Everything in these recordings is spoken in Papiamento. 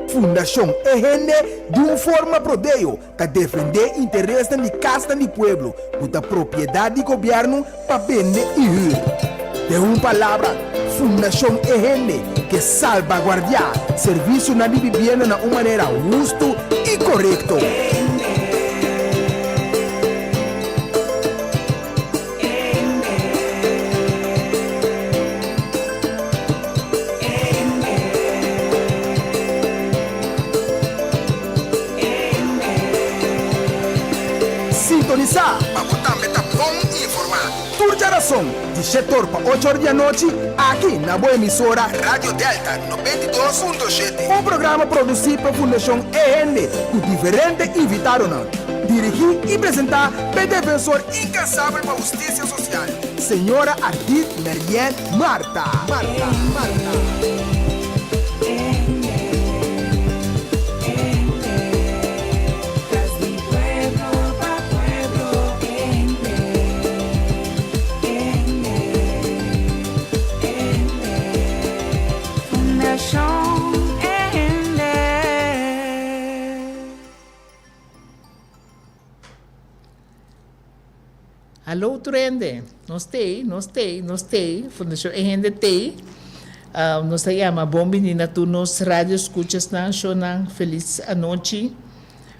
Fundashon E Hende di un forma prodeo ta defendé interesnan di kasnan di pueblo ku ta propiedat di gobièrnu pa bende i hür. Den un palabra, Fundashon E Hende ke salbaguardiá servisionan di bibienda na un manera hustu i korekto. Sintonisá pa bo tambe ta bon informá. Tur djarason di shetor pa ocho or di anochi aki na bo emisora Radio Delta 92.7. Un programa produsí pa Fundashon E Hende ku diferente invitadonan. Dirigí i presentá p'e defensor inkansabel pa hustisia sosial, señora Ardith Marianne Martha. Martha. Martha. Hallo tur hende, nos t'ei, nos t'ei, nos t'ei, Fundashon E Hende t'ei. Nos ta yama bon bini na tur nos radioskuchasnan, shownan, felis anochi.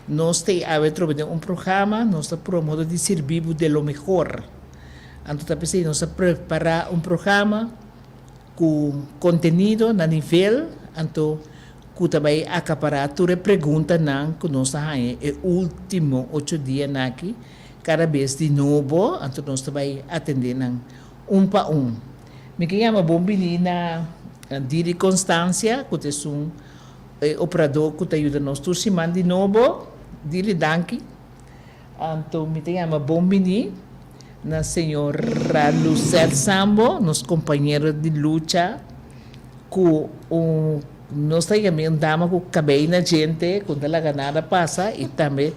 Nos t'ei awe trobe den un programa, nos ta prueba modo di sirbi bo de lo mehor. Anto ta p'esei nos a prepara un programa ku kontenido na nivel, anto ku ta bai akapará tur e preguntanan ku nos a haña e último ocho dianan aki, kada bes di nobo, anto nos ta bai atendé nan un pa un. Mi ke yama bon bini na Didi Constancia, ku ta esun e operadó ku ta yuda nos tur siman di nobo. Didi, danki. Anto mi ta yama bon bini na señora Lucette Sambo, nos kompañero di lucha. Ku un nos ta yam'é un dama ku kabei na djente ku no ta laga nada pasa i tambe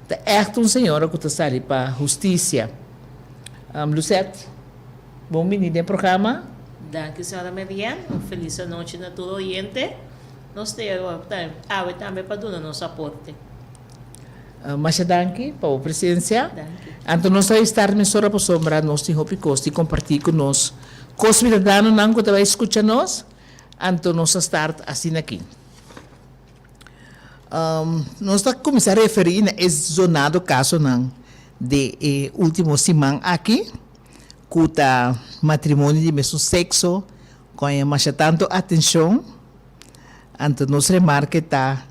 ta ègt un señora ku ta sali pa hustisia. Lucette, bon bini den programa. Danki señora Marianne, un felis anochi na tur oyente. Nos ta awe tambe pa duna nos aporte. Masha danki pa bo presencia. Danki. Anto nos ta estar mesora pasobra nos tin hopi cos di comparti cu nos cosvidadanonan cu ta bay scucha nos, anto nos a start asina aki. Nos ta cuminsa referi na e zonado casonan de e ultimo siman aki cu ta matrimonio di mesun sexo cu a haña masha tanto atencion, anto nos remarke ta.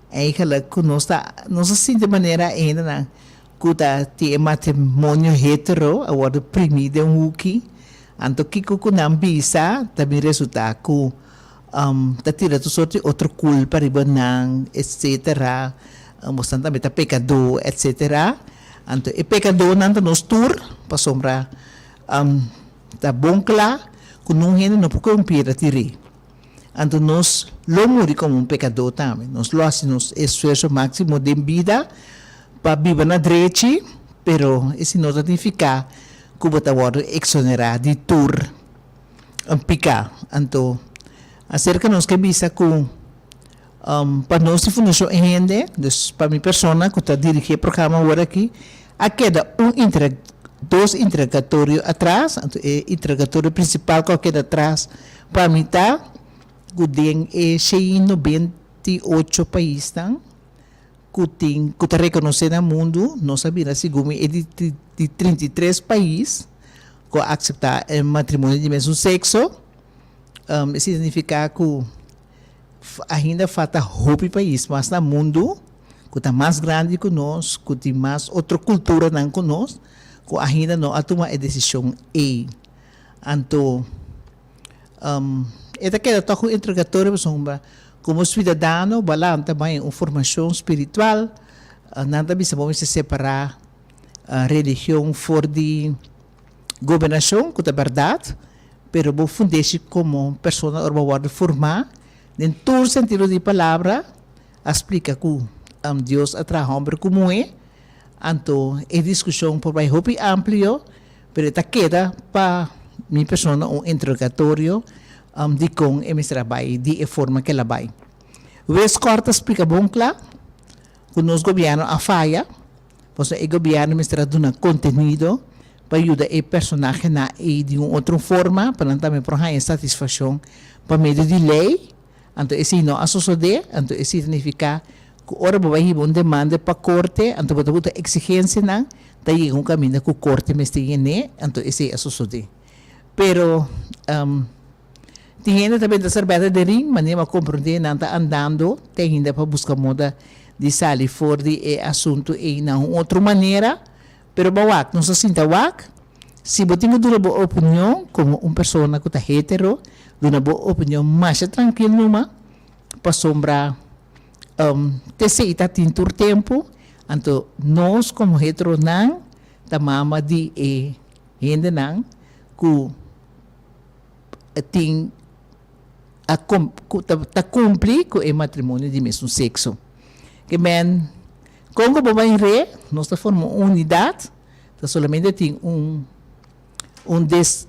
Eigenlijk ku nos ta nos a sinti manera e hendenan ku ta tin e matrimonio hetero a wòrdu primí den un huki, anto kiko ku nan bisa ta bin resultá ku ta tira tur sort di otro kulpa riba nan etcetera, bosnan tambe ta pekadó etcetera, anto e pekadónan ta nos tur pasobra ta bon kla ku nun hende no por kohe un piedra tir'é. Anto nos lo muri komo un pekadó tambe. Nos lo hasi nos esfuerso máksimo den bida pa biba na drechi, pero esei no ta nifiká ku bo ta wòrdu eksonerá di tur piká. Anto, aserka nos ke bisa ku pa nos di Fundashon E Hende, dus pa mi persona ku ta dirigí e programa awor aki, a keda un dos interogatorio atras, anto e interogatorio prinsipal ku a keda atras Pa mi ta ku den e shei 98 paisnan ku tin ku ta rekonosé na mundu, nos a bira segun mi e di di 33 pais ku a akseptá e matrimonio di mesun sekso. Esei ta nifiká ku ainda falta hopi pais mas na mundu ku ta mas grandi ku nos, ku tin mas otro kulturanan ku nos, ku ainda no a tuma e desishon ei. Anto e ta keda tòg un interogatorio pasobra komo suidadano bo a lanta bai un formashon spiritual, nan ta bisa bo mester separá religion for di gobernashon ku ta bèrdat, pero bo fundeshi komo persona ora bo a wòrdu formá den tur sentido di palabra a splika ku Dios a traha hòmber ku muhé, anto e diskushon por bai hopi amplio. Pero e ta keda pa mi persona un interrogatorio. Dikon e mester a bai di e forma ku el a bai. Westcor ta splika bon kla ku nos gobièrnu a faya, pasobra e gobièrnu mester a duna kontenido pa yuda e personahenan ei di un otro forma pa nan tambe por haña satisfakshon pa medio di lei. Anto esei no a sosodé, anto esei ta nifiká ku ora bo bai hiba un demanda pa korte, anto bo ta buta eksigensianan, ta yega un kaminda ku korte mester yen'é, anto esei a sosodé. Pero tin hende ta benta serbèta den ring, manera mi a komprondé nan ta andando te ainda pa buska moda di sali for di e asuntu ei na un otro manera. Pero bo wak, nos a sinta wak, si bo tin ku duna bo opinion komo un persona ku ta hetero, duna bo opinion masha trankil numa, pasobra te esei ta tin tur tempu, anto nos komo heteronan ta mama di e hendenan ku tin a ku ta kumpli ku e matrimonio di mesun sekso. Ke men kon ku bo bai re nos ta forma un unidat ta solamente tin un un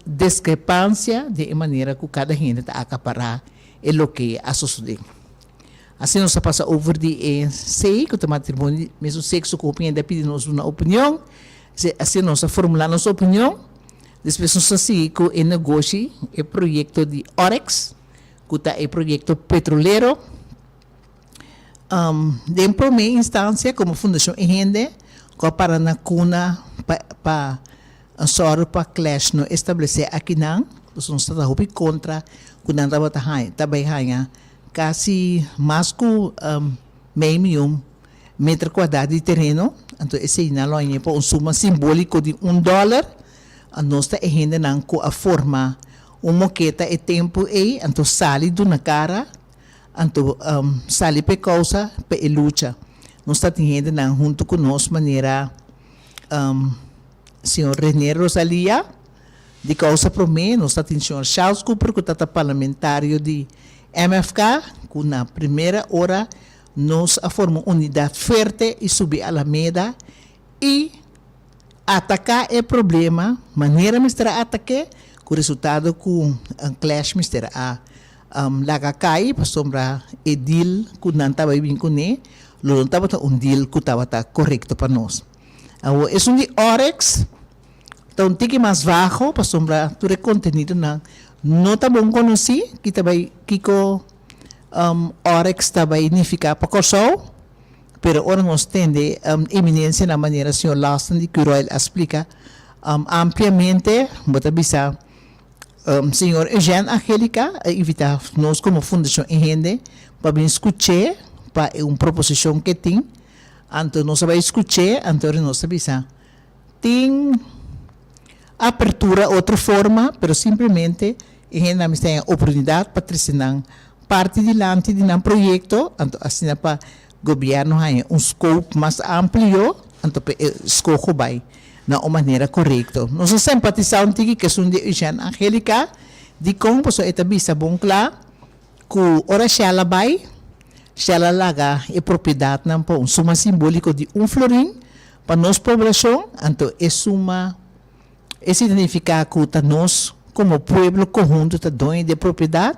deskrepansia den e manera ku kada hende ta akapará e loke a sosodé. Asina nos a pasa over di e sei ku ta matrimonio di mesun sekso ku hopi hende a pidi nos duna opinion. Asina nos a formulá nos opinion. Despues nos a sigui ku e negoshi, e proyekto di Oryx, ku ta e proyekto petrolero. Den promé instansia komo Fundashon E Hende ku a para na kuna pa pa sòru pa Clash no establesé akinan, pasobra nos tabata hopi kontra ku nan tabata haña ta bai haña kasi mas ku mei mion meter kuadrá di tereno, anto esei nan lo hañ'é pa un suma simbóliko di un dòler. Nos ta e hendenan ku a forma un moketa e tempu ei, anto sali duna kara, anto sali pa e kousa, pa e lucha. Nos ta tin hendenan huntu ku nos manera señor Rene Rosalia di Kousa Promé, nos ta tin señor Charles Cooper ku ta ta parlamentario di MFK, ku na primera ora nos a forma un unidat fuerte i subi Alameda i ataká e problema manera mester a atak'é, ku resultado ku Clash mester a laga kai pasobra e deal ku nan tabata bin kuné lo no tabata un deal ku tabata korekto pa nos. Awor esun di Oryx ta un tiki mas vago pasobra tur e kontenidonan no ta bon konosí ki ta bai kiko Oryx ta bai nifiká pa Kòrsou. Pero ora nos tende eminensianan manera señor Lawson di Curoil a splika ampliamente, bo ta bisa señor Eugène Angelica a invitá nos komo Fundashon E Hende pa bin skuch'é pa e un proposishon ke tin. Anto nos a bai skuch'é, anto ora nos ta bisa tin apertura otro forma, pero simplemente e hendenan mester haña oportunidat pa trese nan parti dilanti di nan proyekto, anto asina pa gobièrnu haña un scope mas amplio, anto pa e skoho bai na un manera korekto. Nos a sempatisá un tiki ku esun di Eugène Angelica, dikon? Pasobra e ta bisa bon kla ku ora Shell a bai, Shell a laga e propiedatnan pa un suma simbóliko di un florin pa nos poblashon, anto e suma E significa cu ta nos como pueblo conhunto ta doño di e propiedad,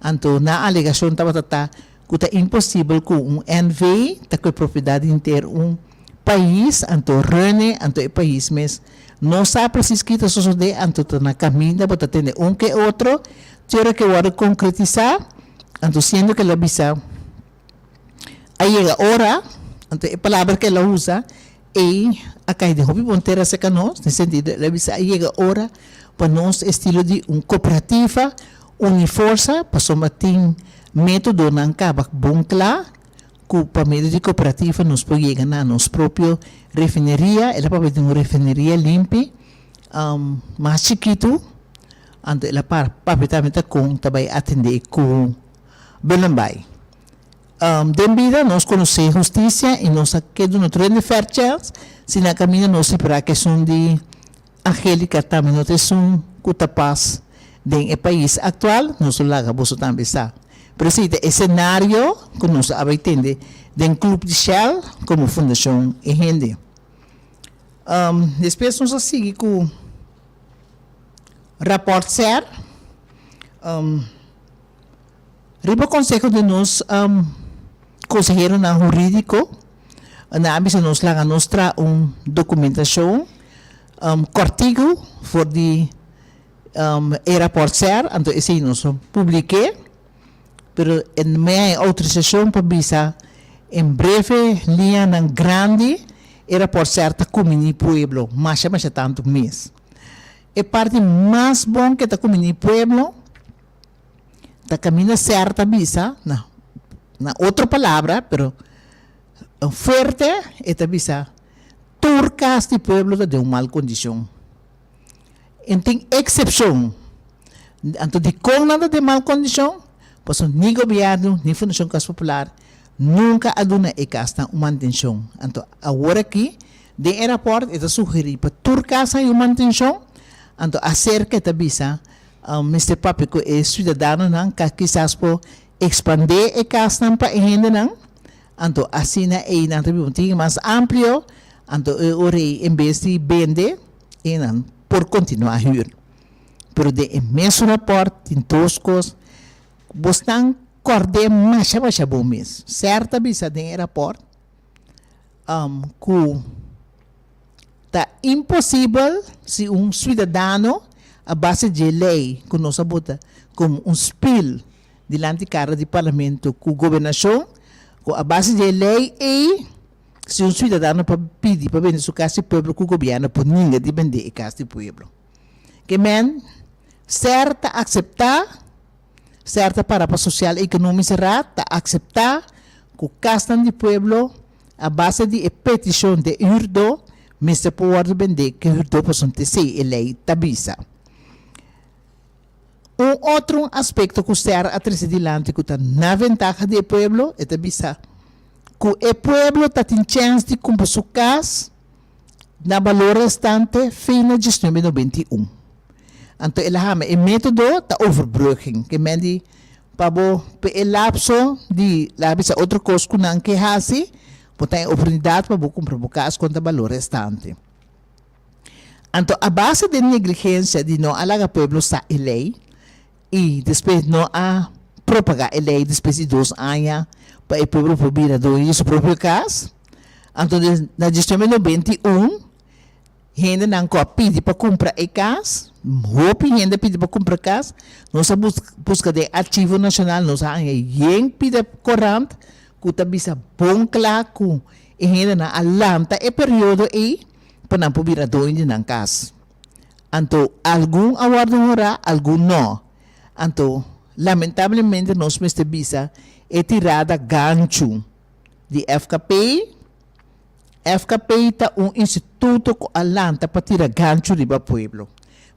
anto nan alegacion tabata ta cu ta imposibel cu un NV ta cu e propiedad di henter un pais, anto rene, anto e pais mes no sa precies ki ta sosode, anto ta na caminda bo ta tende un cu e otro, te ora cu e wordo concretisa, anto siendo cu el a bisa. A yega ora, anto e palabra ku el a usa ei a kai den hopi bon tera serka nos, den sentido el a bisa a yega ora pa nos estilo di un kooperativa uni forsa pasobra tin metodonan kaba bon kla ku pa medio di kooperativa nos por yega na nos propio refineria, el a papia di un refineria limpi mas chikitu, anto el a papia tambe ta kon ta bai atende ku. Bullenbaai. Den bida nos konosé hustisia i nos a ke duna tur hende fair chance, si na kaminda nos sipra ku esun di Angelica tambe no ta esun ku ta pas den e pais aktual, nos lo laga boso tambe sa. Pero esei ta e senario ku nos a bai tende den Club di Shell komo Fundashon E Hende. Despues nos a sigui ku Rapòrt Ser. Riba konseho di nos konseheronan hurídiko, nan a bisa nos laga nos traha un dokumentashon kòrtiku for di e rapòrt SER, anto esei nos a publik'é, pero e mi a haña outorisashon pa bisa en breve liñanan grandi e rapòrt SER ta kumini pueblo masha masha tantu mes. E parti mas bon ke ta kumini pueblo ta kaminda SER ta bisa, na na otro palabra, pero fuerte e ta bisa tur kas di pueblo ta den un mal kondishon. En tin eksepshon. Anto dikon nan ta den mal kondishon? Pasobra ni gobièrnu ni Fundashon Kas Popular nunka a duna e kasnan un mantenshon. Anto awor aki den e rapòrt e ta sugerí pa tur kas haña un mantenshon. Anto aserka e ta bisa mester papia ku e siudadanonan ka kisas por ekspandé e kasnan pa e hendenan. Anto asina einan ta biba un tiki mas amplio. Anto e ora ei en bes di bende e nan por kontinuá hür. Pero den e mesun rapòrt tin dos kos bosnan kòrd'é masha masha bon mes. Sèr ta bisa den e rapòrt ku ta imposibel si un suidadano a base dje lei ku nos a bota komo un spil dilanti kara di parlamento ku gobernashon ku a base dje lei ei Si un suidadano pa pidi pa bende su kas di pueblo ku gobièrnu por ninga di bende e kas di pueblo. Ke men ser ta akseptá, ser ta para pa Sociaal Economische Raad ta akseptá ku kasnan di pueblo a base di e petishon di e hürdó mester por wòrdu bendé ku e hürdó pasobra t'esei e lei ta bisa. Un otro aspekto ku ser a trese dilanti ku ta na ventaha di e pueblo, e ta bisa ku e pueblo ta tin chèns di kumpra su kas na balor restante fin na diesnuebe 91. Anto el a hama e método ta overbrugging, ke men di pa bo pa e lapso di laga bisa otro kos ku nan ke hasi, bo ta e oportunidat pa bo kumpra bo kas konta balor restante. Anto a base di negligensia di no a laga pueblo sa e lei i despues no a propagá e lei despues di dos aña pa e pueblo por bira dueño di su propio kas, anto na 1991 hendenan ku a pidi pa kumpra e kas, hopi hende a pidi pa kumpra kas, nos a buska den Archivo Nashonal nos a haña yen pida korant ku ta bisa bon kla ku e hendenan a lanta e periodo ei pa nan por bira doño di nan kas. Anto algun a wòrdu honrá, algun nò. Anto lamentablemente nos mester bisa e tirada ganchu di FKP. FKP ta un instituto ku a lanta pa tira ganchu riba pueblo.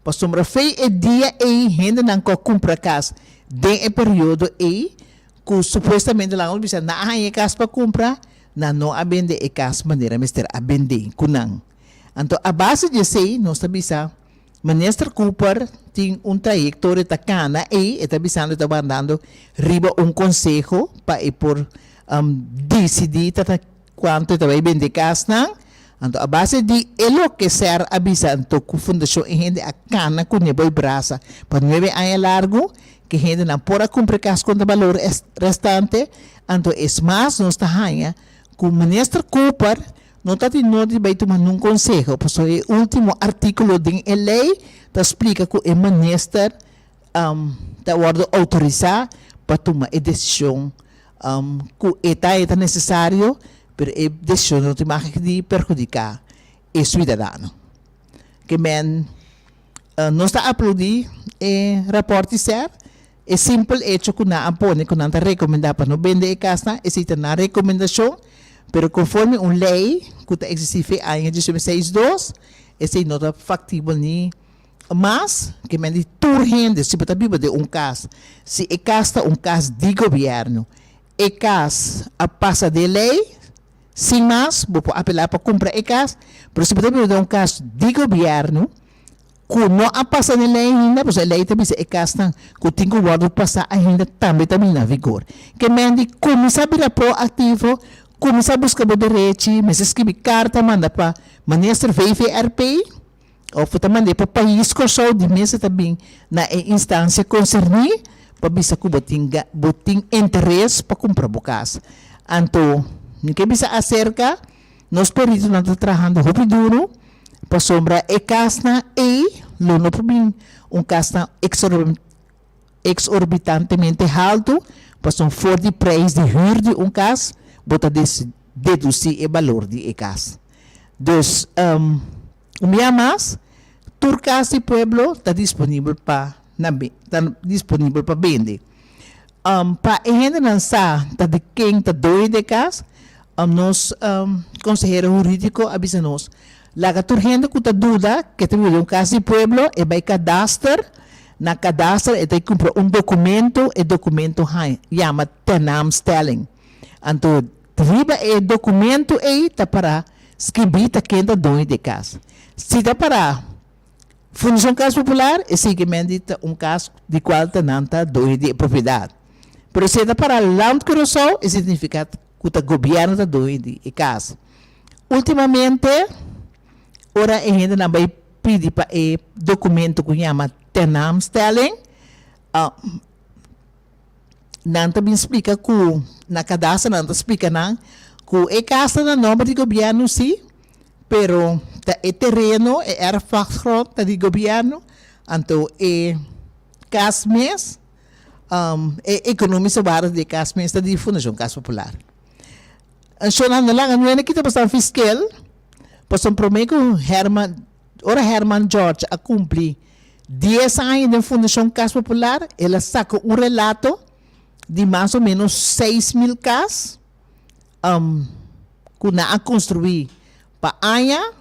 Pasobra fei e dia ei hendenan ku a kumpra kas den e periodo ei ku supuestamente laga nos bisa nan a haña e kas pa kumpra, Nan no a bende e kas manera mester a bende ku nan. Anto a base di esei nos ta bisa Minister Cooper tin un trayektoria ta kana ei, e ta bisando e ta wardando riba un konseho pa e por disidí ta ta kuantu e ta bai bende kasnan. Anto a base di e loke ser a bisa anto ku Fundashon e hende a kana kuné boi brasa pa nuebe aña largu ku e hendenan por a kumpra e kas kontra balor restante. Anto es mas nos ta haña ku Minister Cooper no ta tin nodi di bai tuma nun konseho, pasobra e ultimo artíkulo den e lei ta splika ku e minister ta wòrdu outorisá pa tuma e desishon ku e ta e ta nesesario, pero e desishon no tin mag di perhudiká e suidadano. Ke men nos ta aplaudí e rapòrt di ser. E simpel echo ku nan a pone ku nan ta rekomendá pa no bende e kasnan, esei ta nan rekomendashon, pero konforme un lei ku ta eksistí fe aña 1962, esei no ta faktibel ni mas, ke men di tur hende si bo ta biba den un kas, si e kas ta un kas di gobièrnu, e kas a pasa den lei, sin mas bo por apelá pa kumpra e kas, pero si bo ta biba den un kas di gobièrnu, Ku no a pasa den lei ainda, pasobra e lei ta bisa e kasnan ku tin ku wòrdu pasá ainda tambe ta bini na vigor. Ke men di kuminsá bira proaktivo, kuminsá buska bo derechi, mester skibi karta manda pa Minister VVRP òf bo ta mand'é pa Pais Kòrsou, di mester ta bin na e instansia konserní. pa bisa ku bo tin bo tin interes pa kumpra bo kas. Anto mi ke bisa aserka nos peritonan ta trahando hopi duru pasobra e kasnan ei lo no por bin un kasnan exorbitantemente haltu pasobra for di prijs di hür di un kas bo ta dedusí e balor di e kas. Dus un bia mas tur kas di pueblo ta disponibel pa na ta disponibel pa bende. Pa e hendenan sa ta di ken ta doño di e kas nos konsehero hurídiko a bisa nos laga tur hende ku ta duda ke ta biba den un kas di pueblo e bai kadaster na kadaster e ta kumpra un dokumento e dokumento yama tenaamstelling anto Riba e documento ei ta para skibí ta ken ta doño di e cas. Si ta para Fundacion Cas Popular, esei ke men di ta un cas di cual ta nan ta doño di e propiedad. Pero si e ta para Land Curaçao, esei significa cu ta gobierno ta doño di e cas. Ultimamente, ora e hendenan bay pidi pa e documento cu yama tenaamstelling, Nan ta bin splika ku na kadastra nan ta splika nan ku e kas ta na nòmber di gobièrnu sí, pero ta e tereno, e erfpachtgrond ta di gobièrnu, anto e kas mes, e ekonomische waarde di e kas mes ta di Fundashon Kas Popular. Shon nan laga nuene kita pasá fiskel, pasobra promé ku Herman Ora Herman George a cumpli dies aña den Fundacion Cas Popular, el a saca un relato di mas o menos 6000 cas cu nan a construi pa aña.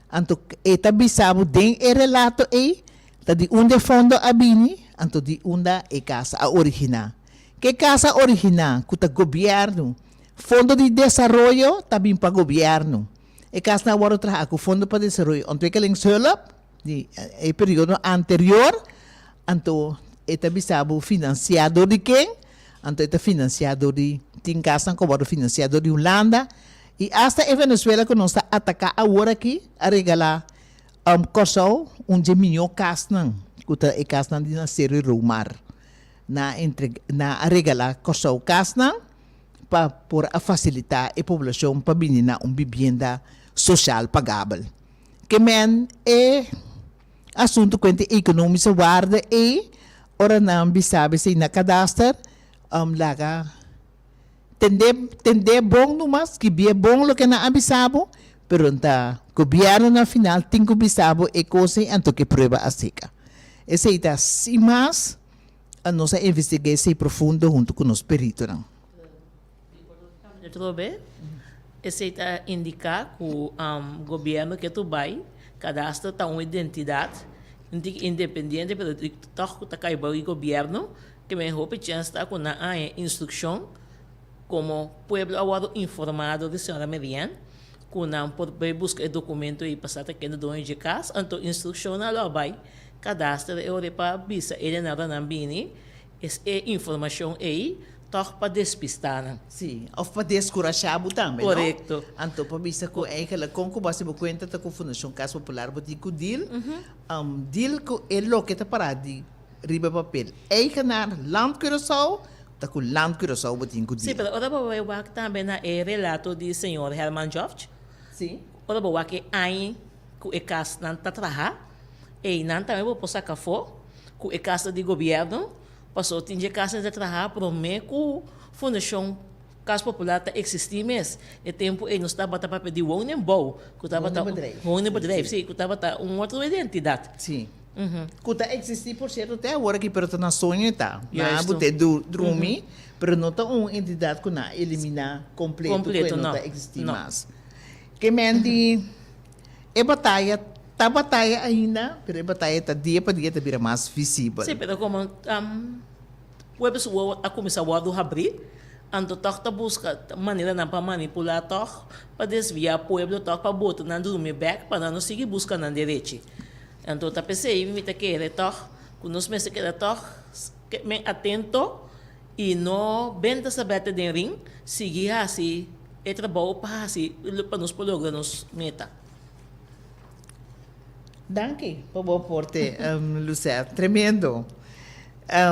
Anto e ta bisa bo den e relato ey ta di unda e fondo a bini, anto di unda e cas a origina. Ke cas a origina? Cu ta gobierno. Fondo di desaroyo ta bin pa gobierno. E kasnan a wòrdu traha ku Fondo pa Desaroyo Ontwikkelingshulp di e periodo anterior, anto e ta bisa bo finansiá dor di ken? Anto e ta finansiá dor di, tin kasnan ku a wòrdu finansiá dor di Hulanda i asta e Venezuela ku nos ta ataká awor aki a regalá Kòrsou un dje mihó kasnan ku ta e kasnan di na Seru Romar. Nan a entrega, nan a regalá Kòrsou kasnan. pa por a fasilitá e poblashon pa bini na un bibienda soshal pagabel. Ke men e asuntu kuente ekonomische waarde ei, ora nan bisa esei na kadaster, laga tende tende bon numas, skibié bon loke nan a bisa bo, pero ta gobièrnu na final tin ku bisa bo e kos ei anto ke prueba aseka. Esei ta sin mas. Nos a investigá esei profundo huntu ku nos peritonan. Atrobe, esei ta indiká ku gobièrnu ke tur bai, kadastro ta un identidat independiente pero tòg ku ta kai bou di gobièrnu, ke men hopi chèns ta ku nan haña instrukshon komo pueblo a wòrdu informá dor di señora Merian ku nan por bai buska e dokumento ei pasá ta kende doño dje kas, anto instrukshonnan lo a bai. Kadaster e ora pa bisa e lenadonan bini es e informashon ei tòg pa despistá nan. Sí, òf pa deskurashá bo tambe, no? Korekto. Anto pa bisa ku eigenlijk kon ku bo hasi bo kuenta ta ku Fundashon Kas Popular bo tin ku deal, deal ku e loke ta pará di riba papel. Eigenaar Land Curaçao ta ku Land Curaçao bo tin ku Sí, deal. pero ora bo bai wak tambe na e relato di señor Herman George, ora bo wak e aña ku e kasnan ta traha, Einan tambe bo por saka afó ku e kas ta di gobièrnu, pasobra tin dje kasnan ta traha promé ku Fundashon Kas Popular ta eksistí mes. E tempu ei nos tabata papia di woningbouw, ku tabata woningbedrijf, sí, ku tabata un otro identidat. Sí. Ku ta eksistí por sierto te awor aki, pero ta na soño e ta. Nan a bot'é drumi, pero no ta un entidat ku nan a eliminá kompleto, ku e no ta eksistí mas. Ke men di E bataya ta bataya ainda, pero e bataya ta dia pa dia ta bira mas visibel. Sí, pero komo pueblo su wowo a kuminsá wòrdu habrí, anto tòg ta buska maneranan pa manipulá tòg, pa desviá pueblo tòg, pa bota nan drumi bèk, pa nan no sigui buska nan derechi. Anto ta p'esei mi ta kere tòg ku nos mester keda tòg men atento i no benta sabète den rin, sigui hasi E trabou pa hasi pa nos por logra nos meta. Danki pa bo aporte, Lucette. Tremendo.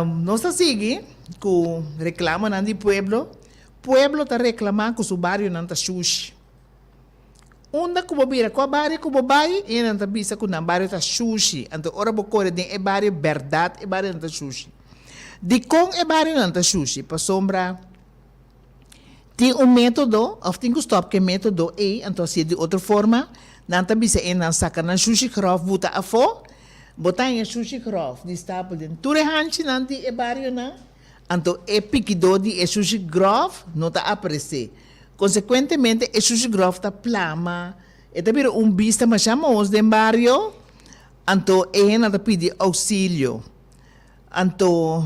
Nos ta sigui ku reklamonan di pueblo. Pueblo ta reklamá ku su barionan ta shushi. Unda ku bo bira, kua bario ku bo bai, e nan ta bisa ku nan bario ta shushi. Anto ora bo kore den e bario, bèrdat e barionan ta shushi. Dikon e barionan ta shushi? Pasobra tin un método, òf tin ku stòp ku e método ei, anto hasié di otro forma. Nan ta bisa e nan saka nan shushi gròf buta afó. Bo ta haña shushi gròf di stapel den tur e hanchinan di e barionan. Anto e pikidó di e shushi gròf no ta aparesé. Konsekuentemente e shushi gròf ta plama, e ta bira un bista masha mahos den bario, anto e hendenan ta pidi ousilio. Anto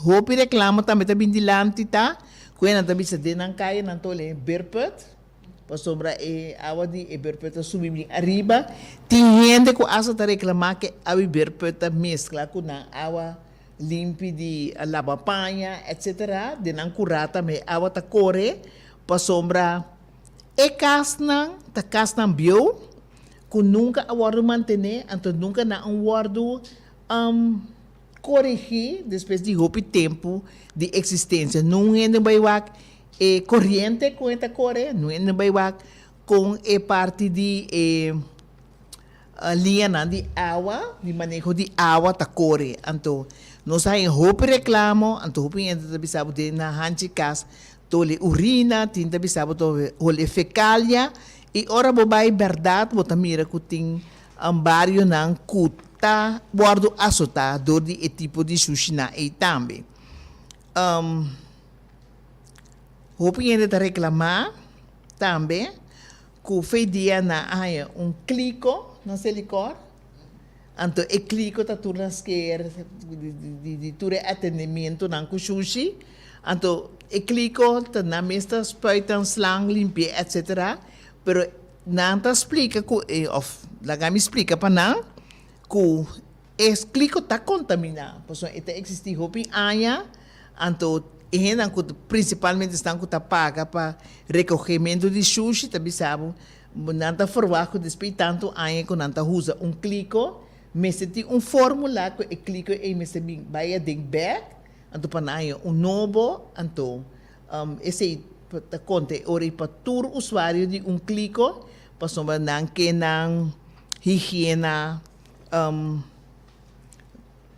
hopi reklamo tambe ta bin dilanti ta ku hendenan ta bisa den nan kaya nan ta ole berput, pasobra e awa di e berput ta subi bin ariba. Tin hende ku asta ta reklamá ku e awa di berput ta meskla ku nan awa Limpi di laba paña etc. Den nan kurá tambe e awa ta kore pasobra e kasnan ta kasnan bieu ku nunka a wòrdu mantené anto nunka nan a wòrdu korigí despues di hopi tempu di eksistensia. Nun hende bai wak e koriente ku e ta kore, nun hende bai wak kon e parti di e. Liñanan di awa, di maneho di awa ta kore. Anto nos a haña hopi reklamo, anto hopi hende ta bisa bo den nan hanchi kas ta hole urina, tin ta bisa bo ta hole fekalia, i ora bo bai bèrdat bo ta mira ku tin barionan ku ta wòrdu asotá dor di e tipo di shushinan ei tambe. Hopi hende ta reklamá tambe Ku fe dia nan a haña un kliko na Selikor, anto e kliko ta tur nan sker di tur e atendimentonan ku shushi, anto e kliko ta nan mes ta spuit nan slang limpi'é etcetera, pero nan ta splika ku e òf laga mi splika pa nan ku E kliko ta kontaminá, pasobra e ta eksistí hopi aña, anto e hendenan ku prinsipalmente esnan ku ta paga pa rekogementu di shushi ta bisa bo, nan ta ferwagt ku despues di tantu aña ku nan ta usa un kliko, mester tin un fórmula ku e kliko ei mester bin bai aden bèk, anto pa nan haña un nobo, anto esei ta konta e ora ei pa tur usuario di un kliko, pasobra nan ke nan higiena.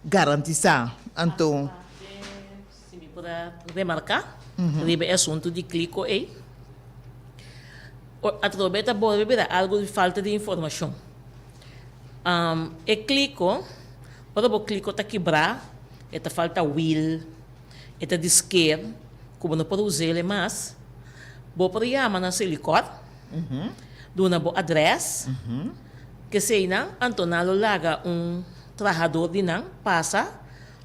Garantisá. Anto. Si mi por a remarká riba e asuntu di kliko ei, atrobe ta bolbe bira algu di falta di informashon. E kliko, ora bo kliko ta kibrá, e ta falta wil, e ta di sker, ku bo no por us'el mas, bo por yama na Selikor, duna bo adrès, Keseinan anto nan lo laga un trahador di nan pasa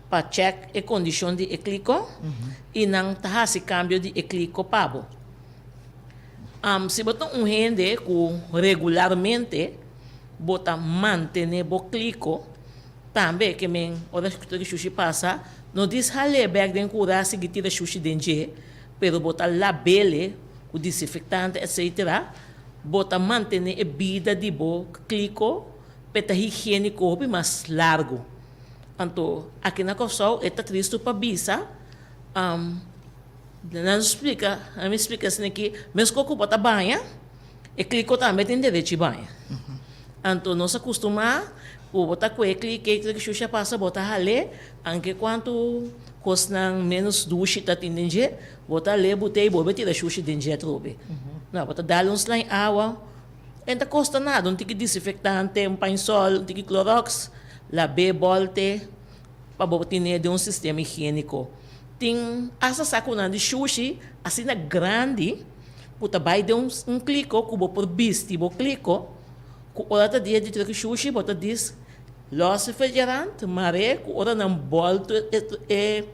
pa chèk e kondishon di e kliko i nan ta hasi kambio di e kliko pa bo. Si bo ta un hende ku regularmente bo ta mantené bo kliko, tambe ke men ora ku tur e shushi pasa no dis hal'é bèk den kura sigui tira shushi den dje, pero bo ta lab'é ku disinfektante etsetera. Bo ta mantené e bida di bo kliko p'e ta higiéniko hopi mas largu. Anto aki na Kòrsou e ta tristu pa bisa, nan splika, nan mi splika esei aki, meskos ku bo ta baña, e kliko tambe tin derechi baña. Anto nos a kustumá ku bo ta kue klik klik shusha pasa bo ta hal'é, anke kuantu kosnan ménos dushi ta tin den dje, Bo ta le but'e i bolbe tira shushi den dje atrobe. No, bo ta dal un slain awa, e no ta kosta nada, un tiki disinfektante, un pañsòl, un tiki kloròks, lab'é, bòlt'e, pa bo tine den un sistema higiéniko. Tin asta sakunan di shushi asina grandi ku ta bai den un kliko ku bo por bisti bo kliko, ku ora ta dia di trek shushi bo ta dis lòs e refrigerant, mar'é ku ora nan bòltu e.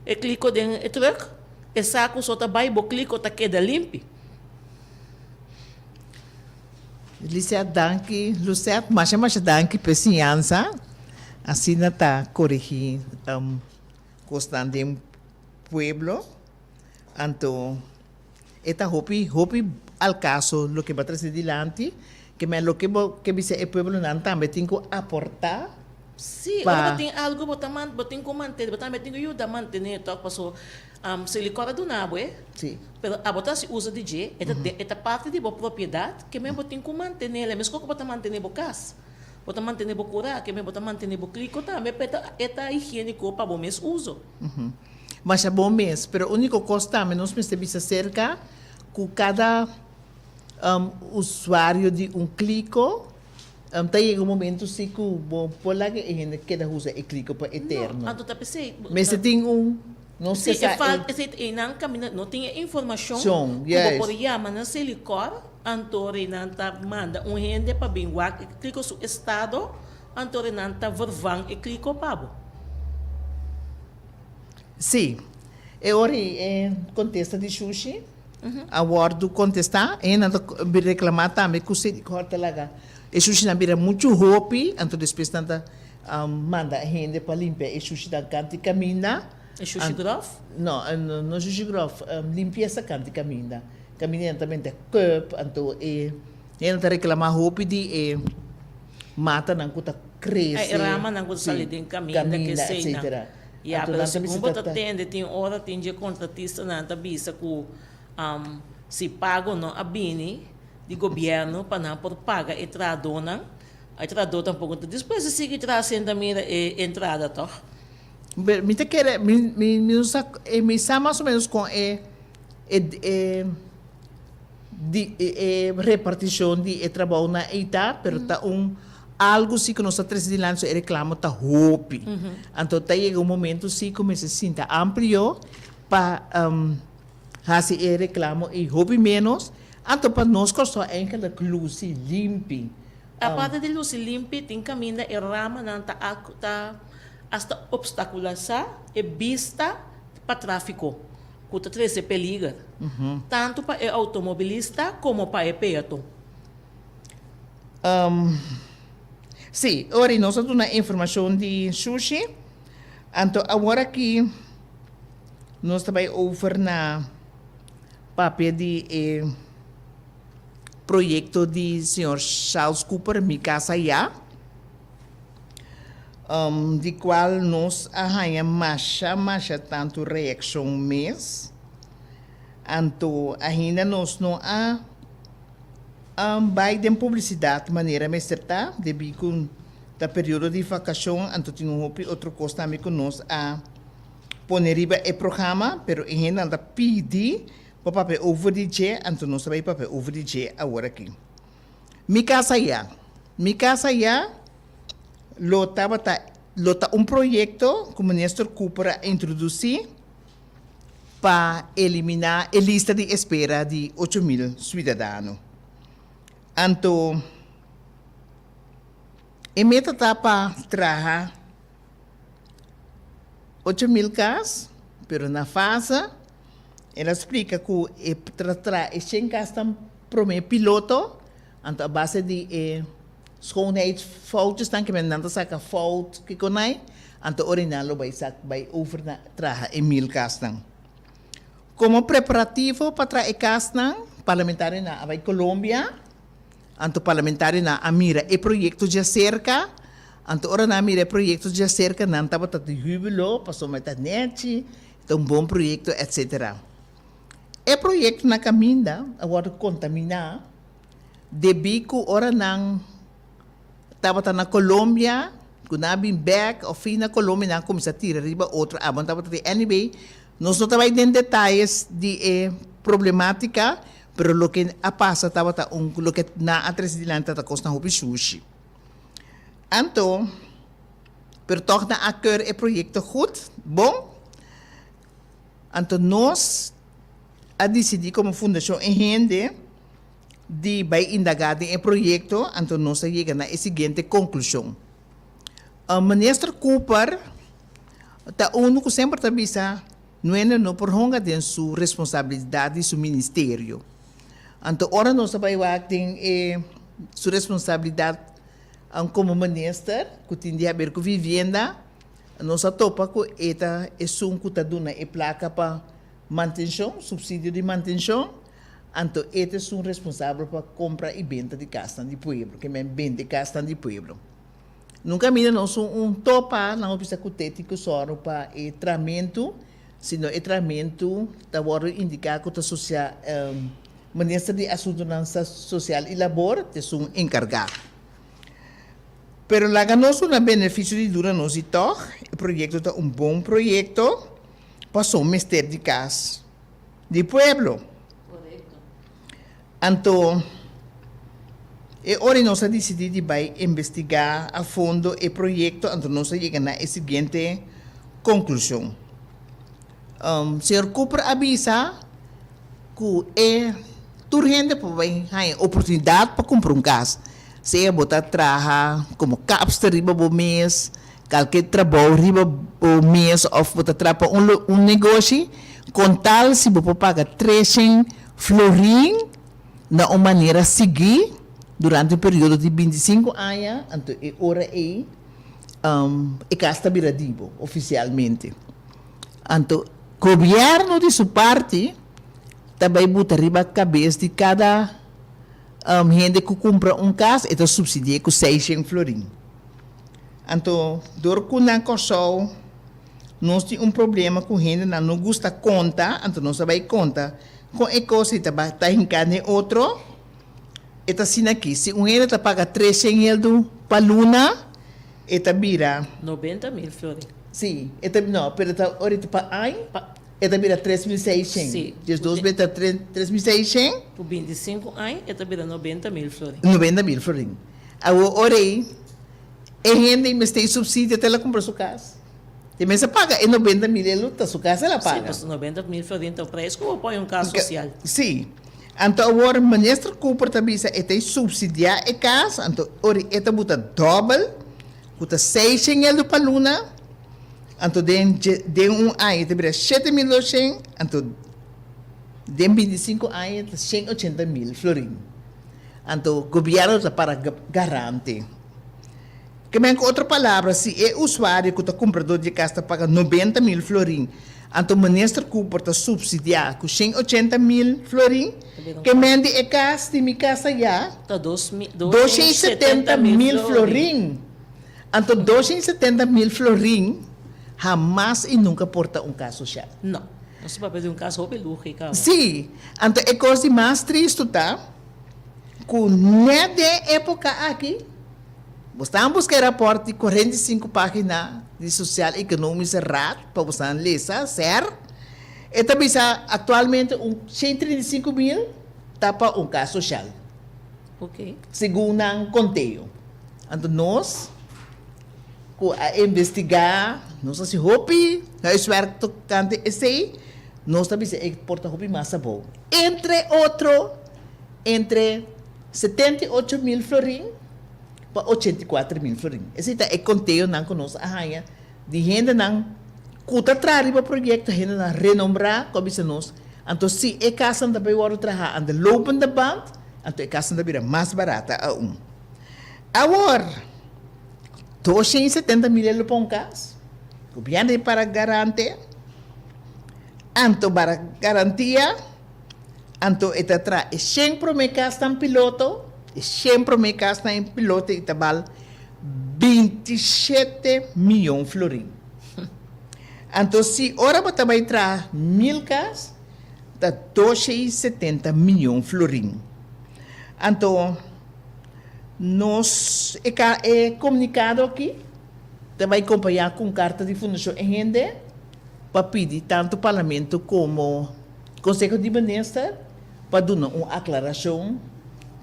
E kliko den e truk, e saku so ta bai, bo kliko ta keda limpi. Lisette danki Lucette masha masha danki p'e siñansa asina ta korigí kosnan den pueblo anto e ta hopi hopi al kaso loke bo a trese dilanti ke men loke bo ke bisa e pueblonan tambe tin ku aportá. Sí, ora bo tin algu bo ta man, bo tin ku mantene, bo tambe tin ku yuda mantene tòg paso Selikor a duna bo e, pero abo ta hasi uso di dje, e ta e ta parti di bo propiedat, ke men bo tin ku mantenel, e meskos ku bo ta mantene bo kas, bo ta mantene bo kura, ke men bo ta mantene bo kliko tambe, pa e ta e ta higieniko pa bo mes uso. Masha bon mes, pero uniko kos tambe nos mester bisa serka ku kada usuario di un kliko Ta yega un momento si ku bo por laga e hende keda usa e kliko pa eterno. No, anto ta p'esei. Mester tin un, nos Si ke sa e fal, e. esei ta einan kaminda no tin e informashon Shon, ku bo yes. por yama na Selikor, anto reinan ta manda un hende pa bin wak e kliko su estado, anto reinan ta vervang e kliko pa bo. Si. E ora ei e kontesta di Shushi. A wòrdu kontestá e nan ta reklamá tambe ku Selikor ta laga e shushinan bira muchu hopi, anto despues nan ta manda hende pa limpia e shushinan kanti kaminda. E shushi gròf? No, no shushi gròf, limpiesa kanti kaminda. Kaminda nan ta mete kùp, anto e hende ta reklamá hopi di e matanan ku ta krese. E ramanan ku ta sali den kaminda, keseinan. Ya, Anto pero nan ta segun bo bisa ta ta. tende tin ora tin dje kontratistanan ta bisa ku si pago no a bini di gobièrnu pa nan por paga e trahadónan, e trahadó tampoko ta dispuesto sigui traha sin ta mira e entrada tòg. Pero mi ta kere, mi mi mi no sa, mi sa mas o menos kon e e e di e reparticion di e trabounan ei ta, pero ta un algo si ku nos ta trese dilanti so e reklamo ta hopi. Anto ta yega un momento si ku mester sinta amplio pa hasi e reklamo ei hopi menos, anto pa nos Kòrsou eigenlijk lusi limpi. Aparte di lusi limpi tin kaminda e ramanan ta ta asta obstakulasá e bista pa tráfiko. Ku ta trese peliger, tantu pa e outomobilista komo pa e peaton. Sí, ora i nos a duna informashon di shushi, anto awor aki nos ta bai over na papia di e proyekto di señor Charles Cooper, Mi Casa Ya. Di cual nos a haña masha masha tantu reaccion mes. Anto ainda nos no a bay den publicidad manera mester ta, debi cu ta periodo di vacacion, anto tin un hopi otro cos tambe cu nos a pone riba e programa, pero e hendenan ta pidi pa papia over di dje, anto nos ta bay papia over di dje awor aki. Mi casa ya. Mi casa ya lo tabata lo ta un proyecto cu Minister Cooper a introduci pa elimina e lista di espera di 8000 ciudadano. Anto e meta ta pa traha 8000 cas, pero na fase el a splica cu e ta traha e shen cas tan Prome piloto, anto a base di e schoonheidsfoutjesnan ke men nan ta saka fout kiko nai, anto ora nan lo bai sak bai over na traha e mil kasnan. Komo preparativo pa traha e kasnan, parlamentarionan a bai Colombia, anto parlamentarionan a mira e proyekto djaserka, anto ora nan a mira e proyekto djaserka nan tabata di hubilo pasobra e ta nechi, e ta un bon proyekto etcetera. E proyekto na kaminda a wòrdu kontaminá debí ku ora nan tabata na Colombia, ku nan a bin bèk òf fin na Colombia nan a kuminsá tira riba otro abo nan tabata tin. Anyway, nos no ta bai den detayes di e problemátika, pero loke a pasa tabata un loke nan a trese dilanti tabata kosnan hopi shushi. Anto, pero tòg nan a keur e proyekto gut, bon. Anto nos a disidí komo Fundashon E Hende di bai indagá den e proyekto, anto nos a yega na e siguiente konklushon. Minister Cooper ta unu ku semper ta bisa Nuene no por honga den su responsabilidat di su ministerio. Anto ora nos a bai wak den e su responsabilidat komo minister ku tin di haber ku vivienda, Nos a topa ku e ta esun ku ta duna e plaka pa mantenshon, supsidio di mantenshon, anto e ta esun responsabel pa kompra i benta di kasnan di pueblo, ke men bende kasnan di pueblo. Nunka mira nos un topa nan bisa ku te tin ku sòru pa e tramentu, sino e tramentu ta wòrdu indiká ku ta sosia Minister di Asuntunan Sosial i Labor ta esun enkargá. Pero laga nos duna benefisio di duda nos di tòg e proyekto ta un bon proyekto paso mester di kas di pueblo. Anto e ora nos a disidí di bai investigá a fondo e proyekto anto nos a yega na e siguiente konklushon. Señor Cooper a bisa ku e tur hende por bai haña oportunidat pa kumpra un kas, sea bo ta traha komo kapster riba bo mes, kalke trabou riba bo mes òf bo ta traha pa un un negoshi, kon tal si bo por paga treshen florin na un manera sigui durante un periodo di bintisinku aña, anto e ora ei e kas ta bira di bo ofisialmente. Anto gobièrnu di su parti ta bai buta riba kabes di kada hende ku kumpra un kas, e ta supsidi'é ku seishen florin. Anto dor ku na Kòrsou nos tin un problema ku hendenan no gusta konta, anto nos a bai konta kon e kos ei ta ta hinká den otro. E ta asina aki, si un hende ta paga treshen heldu pa luna, e ta bira. 90.000 florin. Si, e ta, no, pero ta orita pa aña, e ta bira 3600. Si. 12 be ta 3600. Ku 25 aña e ta bira 90.000 florin. 90.000 florin. Awor ora ei, e hende ei mester e subsidio te el a kumpra su kas. E mester paga e 90.000 el ta su kas el a paga. Si, pasobra 90.000 florin ta un prijs ku bo pone un kas sosial. Si. Anto awor Minister Cooper ta bisa e ta e subsidia e kas, anto ora e ta buta dòbel, ku ta seishen eldo pa luna, anto den den un aña e ta bira 7200, anto den 25 aña ta 180.000 florin. Anto gobièrnu ta para garante. Ke men ku otro palabra, si e usuario ku ta kumpradó di e kas ta paga 90.000 florin, anto Minister Cooper ta supsidiá ku 180.000 florin, ke men di e kas di mi kas ayá, Ta 270.000 florin. Anto 270.000 florin hamas i nunka por ta un kas sosial. No. Nos ta papia di un kas hopi luho i kaba. Sí. Anto e kos di mas tristu ta ku nèt den e époka aki, Bo stan buska e rapòrt di 45 página di Sociaal Economische Raad pa bo stan lesa, ser. E ta bisa aktualmente un 135 mil ta pa un kas sosial, segun nan konteo. Anto nos ku a investigá, nos a hasi hopi huiswerk tokante esei, nos ta bisa e por ta hopi mas abou. Entre otro, entre 78 mil florin pa 84 mil florin. Esei ta e konteonan ku nos a haña di hendenan ku ta traha riba proyekto, hendenan renombrá ku a bisa nos. Anto si e kasnan ta bai wòrdu trahá aan de lopende band, anto e kasnan ta bira mas barata aun. Awor, 270 mil e lo pa un kas, gobièrnu di para garante, anto bara garantia. Anto e ta traha e 100 promé kasnan piloto, e 100 promé kasnan en piloto i ta bal 27 mion florin. Anto si ora bo ta bai traha 1000 kas, ta 270 mion florin. Anto nos e, e komunikado aki ta bai kompañá ku un karta di Fundashon E Hende pa pidi tantu Parlamento komo Konseho di Minister pa duna un aklarashon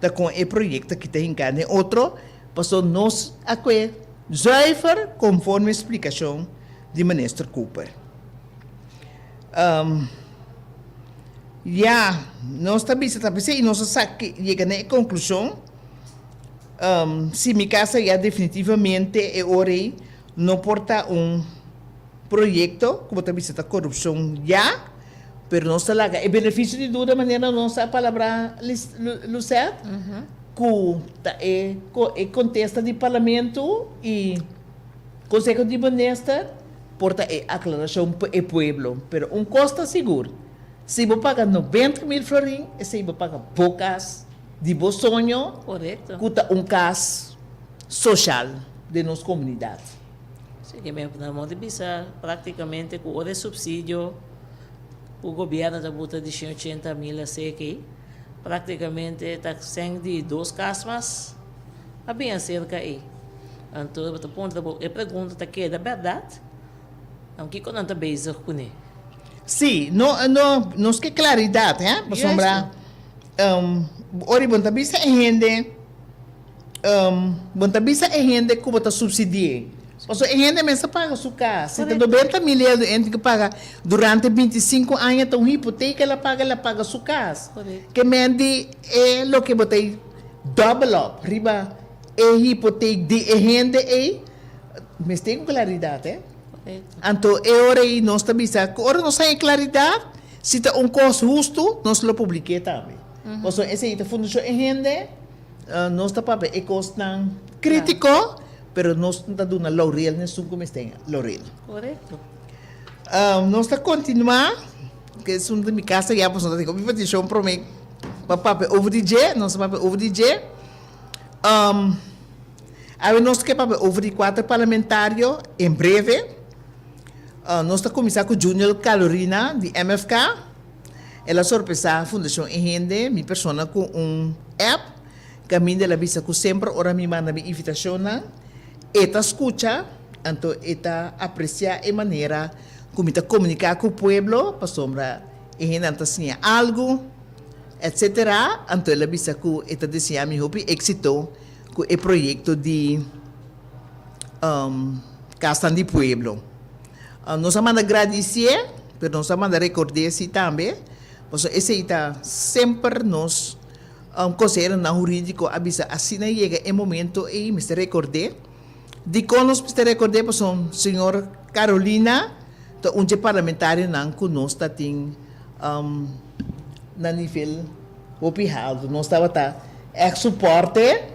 ta kon e proyekto aki ta hinká den otro, pasobra nos a kue zuiver konforme splikashon di Minister Cooper. Ya, nos ta bisa ta p'esei i nos a sa yega na e konklushon, si mi kasa ya definitivamente e ora ei no por ta un proyekto ku bo ta bisa ta korupshon ya, pero nos ta laga e benefisio di duda manera nos a palabrá Lucette, ku ta e e kontesta di Parlamento i Konseho di Minister por ta e aklarashon pa e pueblo. Pero un kos ta sigur, si bo paga 90.000 florin, esei bo paga bo kas di bo soño, ku ta un kas sosial. den nos komunidat. Si ke mi na modo di bisa praktikamente ku ora e supsidio ku gobièrnu ta buta di shen ochenta mil a seki, praktikamente ta sèn di dos kas mas a bin aserka ei. Anto bo ta puntra bo e pregunta ta keda bèrdat? Nan kiko nan ta bezig kuné? Sí, no, no, nos ke klaridat, hè, pasobra ora bo no ta bisa e hende, bo no ta bisa e hende ku bo ta supsidi'é. Pasobra e hende mes ta paga su kas. Si ta 90 mil euro e hende tin ku paga durante 25 aña ta un hipoteka el a paga, el a paga su kas. Ke men di e loke bo ta double up riba e hipotek di e hende ei, mester ku klaridat, hè. Anto e ora ei nos ta bisa ku ora nos haña klaridat, si ta un kos hustu, nos lo publik'é tambe. Pasobra esei ta fundashon e hende, nos ta papia e kosnan krítiko, pero nos no ta duna laurel na esun ku mester haña laurel. Korekto. Nos ta kontinuá ku e asuntu di mi kasa ya, pasobra nos ta tin hopi petishon promé pa papia over di dje, nos ta papia over di dje. Awe nos ke papia over di kuater parlamentario en breve. Nos ta kuminsá ku Junior Calorina di MFK. El a sorpresá Fundashon E Hende, mi persona ku un app kaminda el a bisa ku semper ora mi manda mi invitashonnan e ta skucha, anto e ta apresiá e manera ku mi ta komuniká ku pueblo pasobra e hendenan ta siña algu. Etc. Anto el a bisa ku e ta deseá mi hopi éksito ku e proyekto di Kasnan di Pueblo. Nos a manda gradisié, pero nos a manda rekord'é si tambe, pasobra esei ta semper nos konseheronan hurídiko a bisa asina yega e momento ei mester rekord'é. Dikon nos mester rekord'é? Pasobra señor Carolina ta un dje parlamentarionan ku nos ta tin. Na nivel hopi haltu. Nos tabata ègt suporte,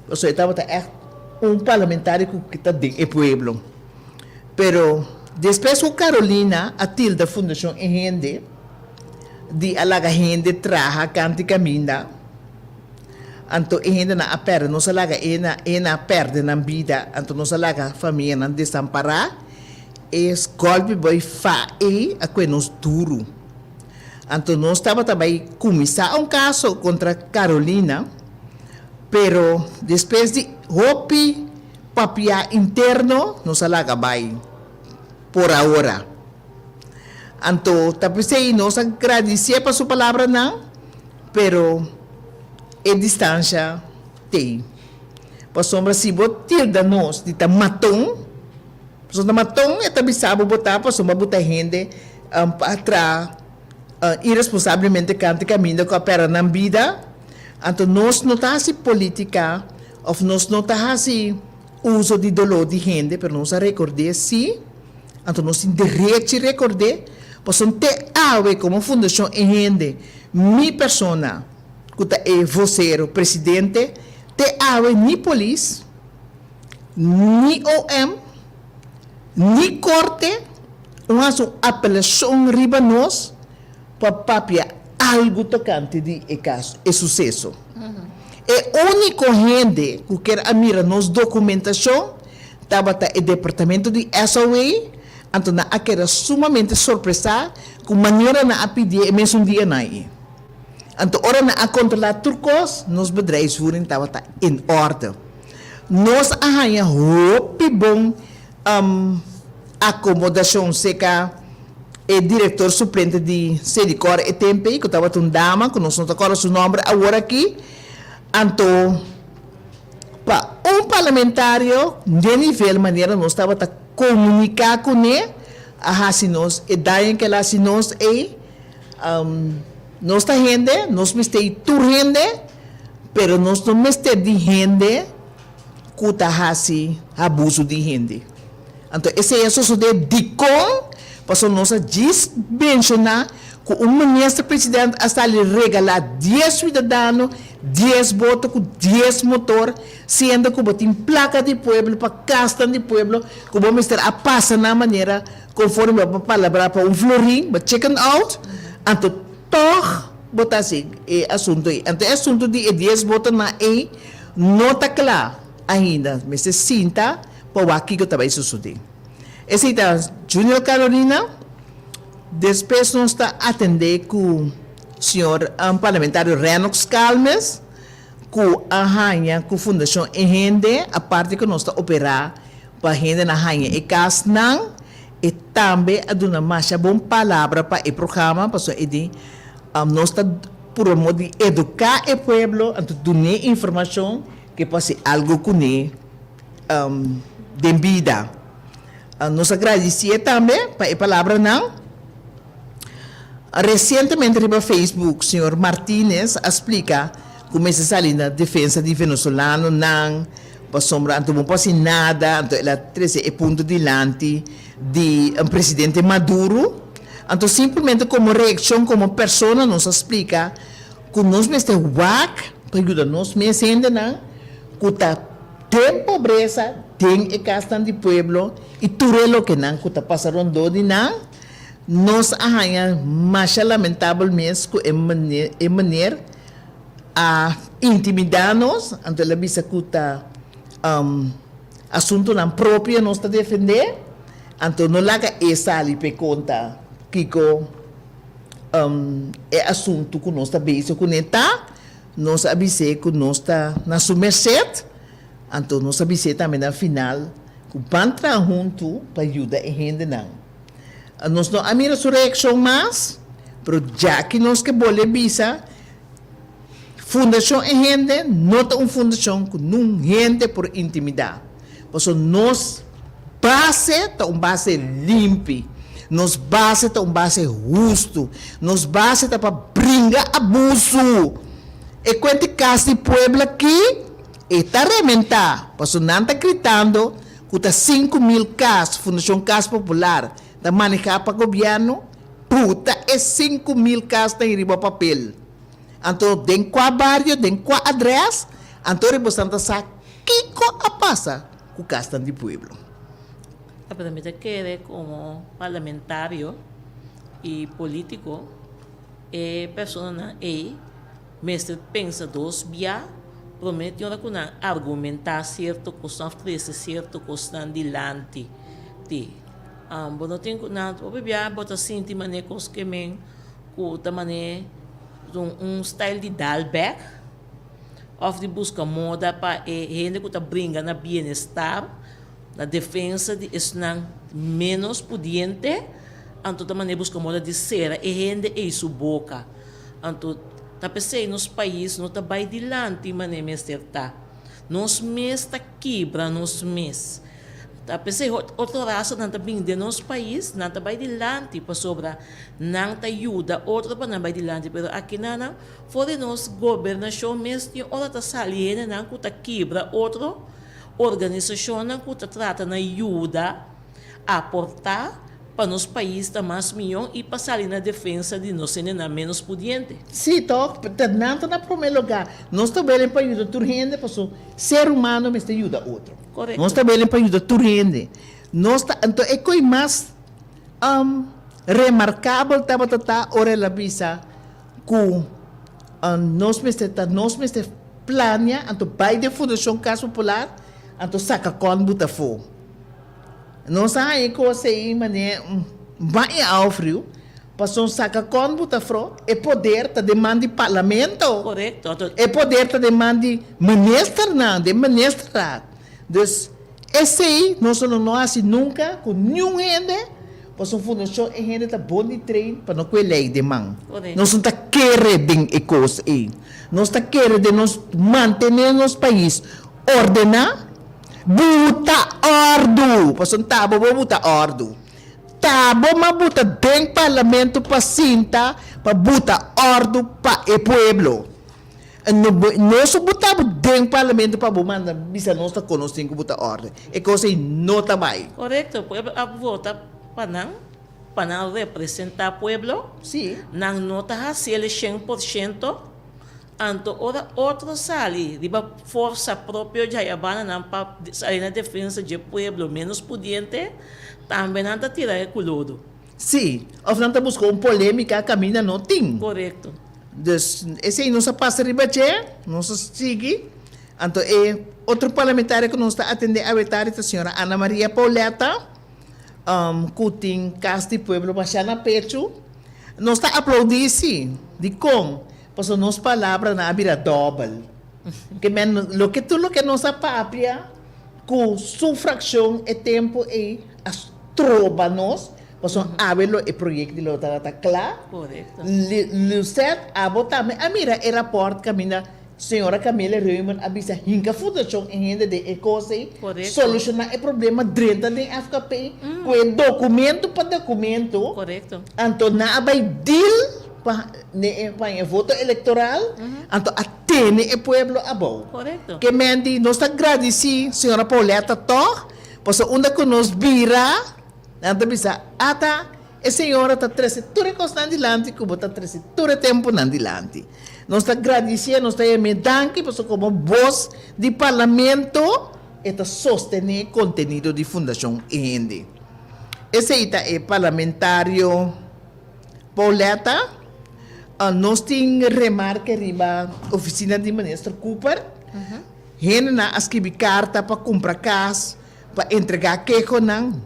pasobra e tabata ègt un parlamentario ku ta den e pueblo. Pero despues ku Carolina a tilda Fundashon E Hende di a laga hende traha kanti kaminda, anto e hendenan a pèrdè, nos a laga e hendenan a pèrdè nan bida, anto nos a laga famianan desampará. E gòlpi bai fa ei a kue nos duru. Anto nos tabata bai kuminsá un kaso kontra Carolina, pero despues di hopi papiá interno nos a laga bai por ahora. Anto ta p'esei nos a gradisié pa su palabranan, pero e distansha t'ei. Pasobra si bo tilda nos di ta maton, Pasobra ta maton e ta bisa bo bo ta pasobra bo ta hende pa traha iresponsablemente kante kaminda ku a pèrdè nan bida. Anto nos no ta hasi politika òf nos no ta hasi uso di doló di hende pero nos a rekord'é sí. Anto nos tin derechi rekord'é pasobra te awe komo fundashon e hende mi persona ku ta e vosero presidente te awe ni polis Ni OM, ni Korte un hasi un apelashon riba nos pa papia algu tokante di e kaso, e suseso. E úniko hende ku ker a mira nos dokumentashon tabata e departamento di SOA, anto nan a keda sumamente sorpresá ku manera nan a pidié e mesun dianan ei. Anto ora nan a kontrolá tur kos, nos bedrijfsvoering tabata in orde. Nos a haña hopi bon akomodashon seka e direktor suplente di Sedicor e tempu ei, ku tabata un dama ku nos no ta kòrda su nòmber awor aki. Anto pa un parlamentario den nivel manera nos tabata komuniká kuné a hasi nos e daño ku el a hasi nos ei. Nos ta hende, nos mester i tur hende, pero nos no mester di hende ku ta hasi abuso di hende. Anto esei a sosodé dikon? Pasobra nos a djis menshoná ku un minister president a sali regalá dies suidadano dies boto ku dies motor, siendo ku bo tin plaka di pueblo pa kasnan di pueblo ku bo mester a pasa nan manera Conforme bo palabra pa un florin, bo chicken out, anto tog bo ta haci e asunto ey. Anto e asunto di e dies botonan ey no ta cla ainda. Mester sinta. pa wak kiko ta bai sosodé. Esei ta Junior Carolina. Despues nos ta atendé ku señor parlamentario Rennox Calmes ku a haña ku Fundashon E Hende, aparte ku nos ta operá pa hendenan haña e kasnan, e tambe a duna masha bon palabra pa e programa pasobra e di nos ta purba di eduká e pueblo anto dun'é informashon ke por hasi algu kuné den bida. Nos a gradisié tambe pa e palabranan. Resientemente riba Facebook señor Martinez a splika ku mester sali na defensa di venezolanonan pasobra anto bo por hasi nada, anto el a trese e punto dilanti di presidente Maduro. Anto simplemente komo reakshon komo persona nos a splika ku nos mester wak pa yuda nos mes hendenan ku ta Den pobresa, den e kasnan di pueblo i tur e lokenan ku ta pasa rondó di nan, nos a haña masha lamentabel mes ku e e meneer a intimidá nos, anto el a bisa ku ta asuntunan propio nos ta defendé, anto no laga e sali p'e konta kiko e asuntu ku nos ta bezig kuné ta. Nos a bis'é ku nos ta na su merset, anto nos a bis'é tambe na final ku ban traha huntu pa yuda e hendenan. Nos no a mira su reakshon mas, pero djaki nos ke bolbe bisa, Fundashon E Hende no ta un fundashon ku nun hende por intimidá, pasobra nos base ta un base limpi, nos base ta un base hustu, nos base ta pa bringa abusu. E kuenta e kas di pueblo aki e ta rementá, pasobra nan ta gritando ku ta 5000 kas Fundashon Kas Popular ta manehá pa gobièrnu, puta e 5000 kasnan riba papel. Anto den kua bario, den kua adrès, anto ribosan ta sa kiko a pasa ku kasnan di pueblo. Pero mi ta kere komo parlamentario i politiko e personanan ei mester pensa dos bia prome tin ora ku nan argumentá sierto kosnan òf trese sierto kosnan dilanti ti. Bo no tin ku nan hopi bia bo ta sinti manera kos ke men Ku ta manera un un style di dal bek òf di buska moda pa e hende ku ta bringa na bienestar, na defensa di esnan ménos pudiente, anto ta manera buska moda di sera e hende ei su boka. Anto ta p'esei nos pais no ta bai dilanti manera mester ta. Nos mes ta kibra nos mes. Ta p'esei otro rasanan ta bin den nos pais, nan ta bai dilanti pasobra nan ta yuda otro pa nan bai dilanti. Pero akinanan for di nos gobernashon mes tin ora ta sali hendenan ku ta kibra otro organisashonnan ku ta trata na yuda aportá pa nos pais ta mas mion i pa sali na defensa di nos hendenan ménos pudiente. Sí, tòg, ta nan ta na promé lugá. Nos ta welen pa yuda tur hende pasobra ser humano mester yuda otro. Korekto. Nos ta welen pa yuda tur hende. Nos ta, anto e koi mas remarkabel tabata ta ora el a bisa ku nos mester ta, nos mester plania anto bai den Fundashon Kas Popular anto saka kòn buta afó. Nos a haña e kos ei manera ban e aufriu, pasobra saka kon bo ta fro, e poder ta den man di parlamento. Korekto. E poder ta den man di ministernan, den ministerraad. Dus esei nos lo no hasi nunka ku niun hende, pasobra fundashon e hende ta bon di train pa no kue lei den man. Nos no ta kere den e kos ei. Nos ta kere den nos mantene nos pais ordená. Buta òrdu! Pasobra ta bo bo buta òrdu. Ta bo ma buta den parlamento pa sinta pa buta òrdu pa e pueblo. No bo nos a buta bo den parlamento pa bo manda bisa nos ta kon nos tin ku buta òrdu. E kos ei no ta bai. Korekto, pueblo a vota pa nan, pa nan representá pueblo. Sí. Nan no ta hasi el e 100%. Anto ora otro sali riba forsa propio djayabana nan pa sali na defensa dje pueblo menos pudiente, tambe nan ta tira e ku lodo. Sí, of nan ta buska un polémika kaminda no tin. Korekto. Dus esei nos a pasa riba dje, nos a sigui. Anto e otro parlamentario ku nos ta atendé awe tardi ta señora Ana Maria Pauletta, ku tin Kas di Pueblo bashá na pechu. Nos ta aplaudí sí. Dikon? Pasobra nos palabranan a bira dòbel. Ke men loke tur loke nos a papia ku su frakshon e tempu ei a stroba nos, pasobra awe lo e proyekto di lo tabata kla. Lucette, abo tambe a mira e rapòrt kaminda Señora Camille Reumer a bisa hinka fundashon e hende den e kos ei, solushoná e problema drenta den FKP ku e dokumento pa dokumento, anto nan a bai deal pa pa e voto elektoral, anto a tene e pueblo abou. Ke men di nos ta gradisí señora Pauletta tòg, pasobra unda ku nos bira nan ta bisa ata E señora ta trece tur e cosnan dilanti cu bo ta trece tur e temponan dilanti. Nos ta gradicié, nos ta yam'é danki pasobra como bos di Parlamento e ta sostene contenido di Fundacion E Hende. Esey ta e Parlamentario Pauletta. Nos tin remarke riba oficina di Minister Cooper. Hendenan a skibi carta pa cumpra cas. Pa entregá kehonan,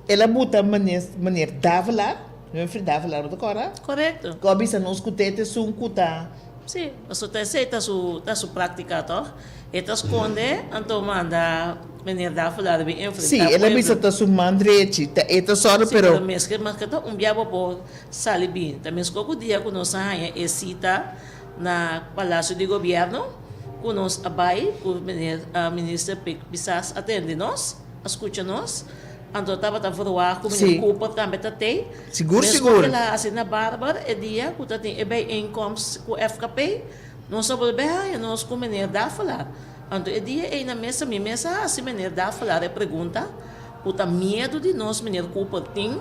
el a buta meneer Davelaar, Humphrey Davelaar, bo ta kòrda? Korekto. Ku a bisa nos ku te ta esun ku ta. Sí, pasobra ta esei ta su, ta su práktika tòg. E ta skonde, anto manda meneer Davelaar bin enfrentá Sí, el a pueblo. bisa ta su man drechi, ta e ta sòru, Sí, pero. pero meske maske ta un bia bo por sali bin. Ta meskos ku dia ku nos a haña e sita na Palacio di Gobierno cu nos a bay cu Minister Pisas a tende nos, a scucha nos, anto tabata verwagt cu Meneer Cooper tambe ta tey. Sigur, Mescos sigur. cu el a haci na Barber e dia cu ta tin e bijeenkomst cu FKP, nos a bolbe haya nos cu Meneer Davelaar. Anto e dia ey na mesa mi mes a haci Meneer Davelaar e pregunta cu ta miedo di nos Meneer Cooper tin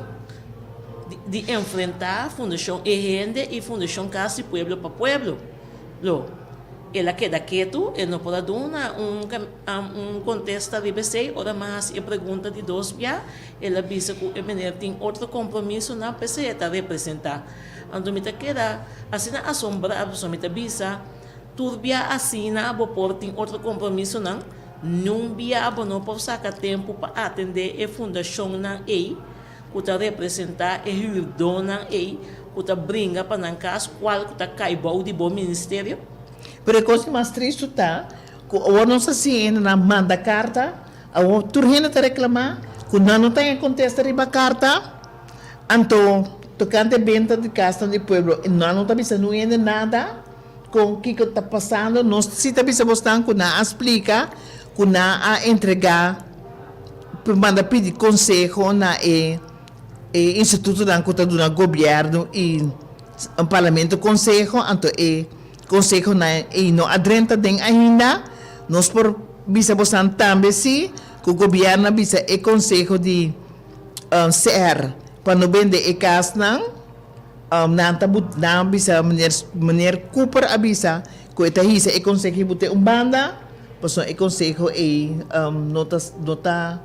di enfrentá Fundashon E Hende i Fundashon Kas di Pueblo pa Pueblo. Lo, el a keda ketu, e no por a duna un un kontesta riba esei. Ora mi a hasi e pregunta di dos bia, el a bisa ku e meneer tin otro kompromisonan, p'esei e ta representá. Anto mi ta keda asina asombrá, pasobra mi ta bisa, tur bia asina bo por tin otro kompromisonan, niun bia bo no por saka tempu pa atendé e fundashonnan ei. ku ta representá e hürdónan ei ku ta bringa pa nan kas, kual ku ta kai bou di bo ministerio? Pero e kos di mas tristu ta ku awor nos ta siña hendenan manda karta, awor tur hende ta reklamá ku nan no ta haña kontesta riba karta, anto tokante benta di kasnan di pueblo nan no ta bisa nun hende nada kon kiko ta pasando, nos si ta bisa bosnan ku nan a splika ku nan a entregá. Por manda pidi konseho na e e institutonan ku ta duna gobièrnu i parlamento konseho, anto e konsehonan ei no a drenta den ainda. Nos por bisa bosan tambe si ku gobièrnu a bisa e konseho di CR pa no bende e kasnan. Nan ta but nan a bisa meneer meneer Cooper a bisa ku e ta hisa e konseho i but'é un banda pasobra e konseho ei no ta no ta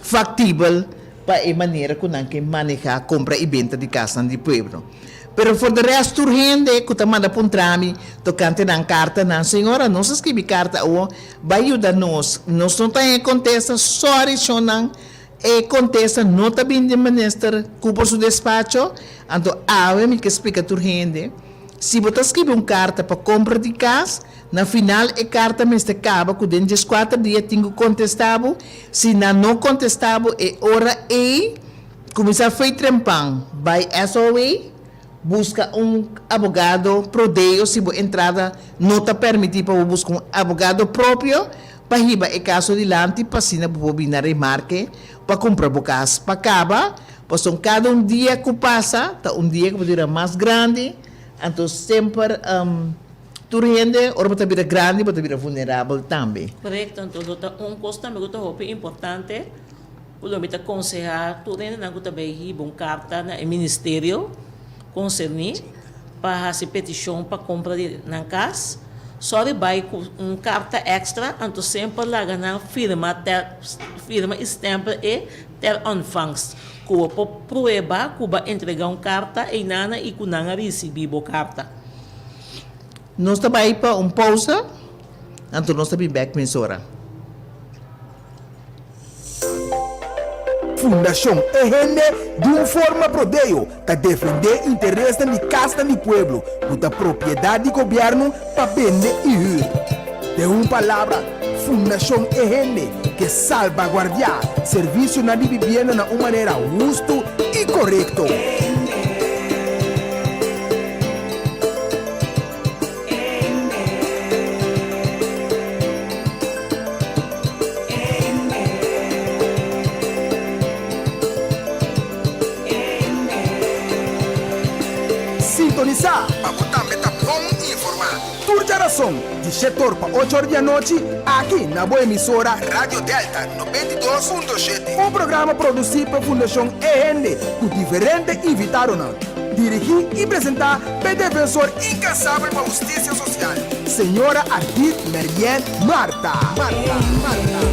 faktibel pa e manera ku nan ke manehá kompra i benta di kasnan di pueblo. Pero for de rest tur hende ku ta manda puntra mi tokante nan kartanan, señora nos a skibi karta awor bai yuda nos, nos no ta haña kontesta, sorry shonnan. E kontesta no ta bin di minister Cooper su despacho, anto awe mi ke splika tur hende, si bo ta skibi un karta pa kompra di kas, na final e karta mester kaba ku den dieskuater dia tin ku kontesta bo, si nan no kontesta bo e ora ei kuminsá fei trempan bai SOA, Buska un abogado prodeo si bo entrada no ta permití pa bo buska un abogado propio pa hiba e kaso dilanti pa asina bo por bini na remarke pa kumpra bo kas pa kaba pasobra kada un dia ku pasa ta un dia ku bo ta bira mas grandi anto semper tur hende ora bo ta bira grandi bo ta bira vulnerabel tambe. Korekto, anto lo ta un kos tambe ku ta hopi importante. Ku lo mi ta konsehá tur hendenan ku ta bai hiba un karta na e ministerio konserní pa hasi petishon pa kompra di nan kas, sòri bai ku un karta èkstra, anto semper laga nan firma ter firma i stèmpel e ter ontvangst, ku bo por prueba ku bo a entregá un karta einana i ku nan a risibí bo karta. Nos ta bai pa un pousa. Anto nos ta bin bek mesora. Fundashon E Hende di un forma prodeo ta defendé interesnan di kasnan di pueblo ku ta propiedat di gobièrnu pa bende i hür. Den un palabra, Fundashon E Hende ke salbaguardiá servisionan di bibienda na un manera hustu i korekto. Sintonisá pa bo tambe ta bon informá. Tur djarason di shetor pa ochor di anochi aki na bo emisora Radio Delta 92.7. Un programa produsí pa Fundashon E Hende ku diferente invitadonan. Dirigí i presentá pa e defensor inkansabel pa hustisia sosial, señora Ardith Merien Martha. Martha. Martha.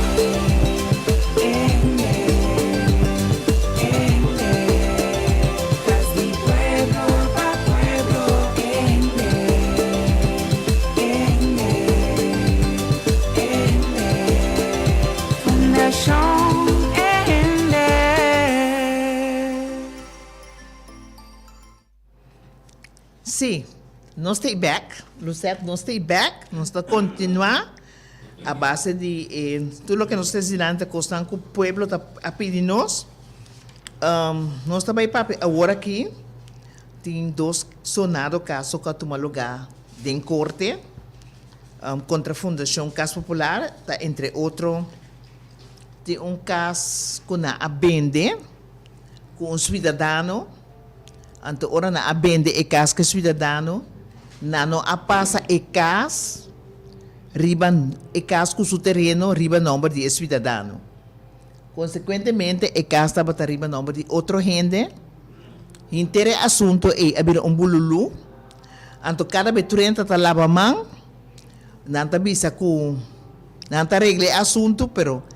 Sí, nos ta bek, Lucette, nos ta bek, nos ta continua a base di e tur loke nos ta hasi dilanti cosnan cu pueblo ta a pidi nos. Nos ta bay papia awor aki, tin dos sonado caso cu a tuma lugar den corte contra Fundacion Cas Popular, ta entre otro tin un cas cu nan a bende. Ku un suidadano, anto ora nan a bende e kas ku e suidadano, nan no a pasa e kas riba e kas ku su tereno riba nòmber di e suidadano. Konsekuentemente e kas tabata riba nòmber di otro hende. Henter e asunto ei a bira un bululú. Anto kada be tur hende ta laba man, nan ta bisa ku nan ta regla e asunto, pero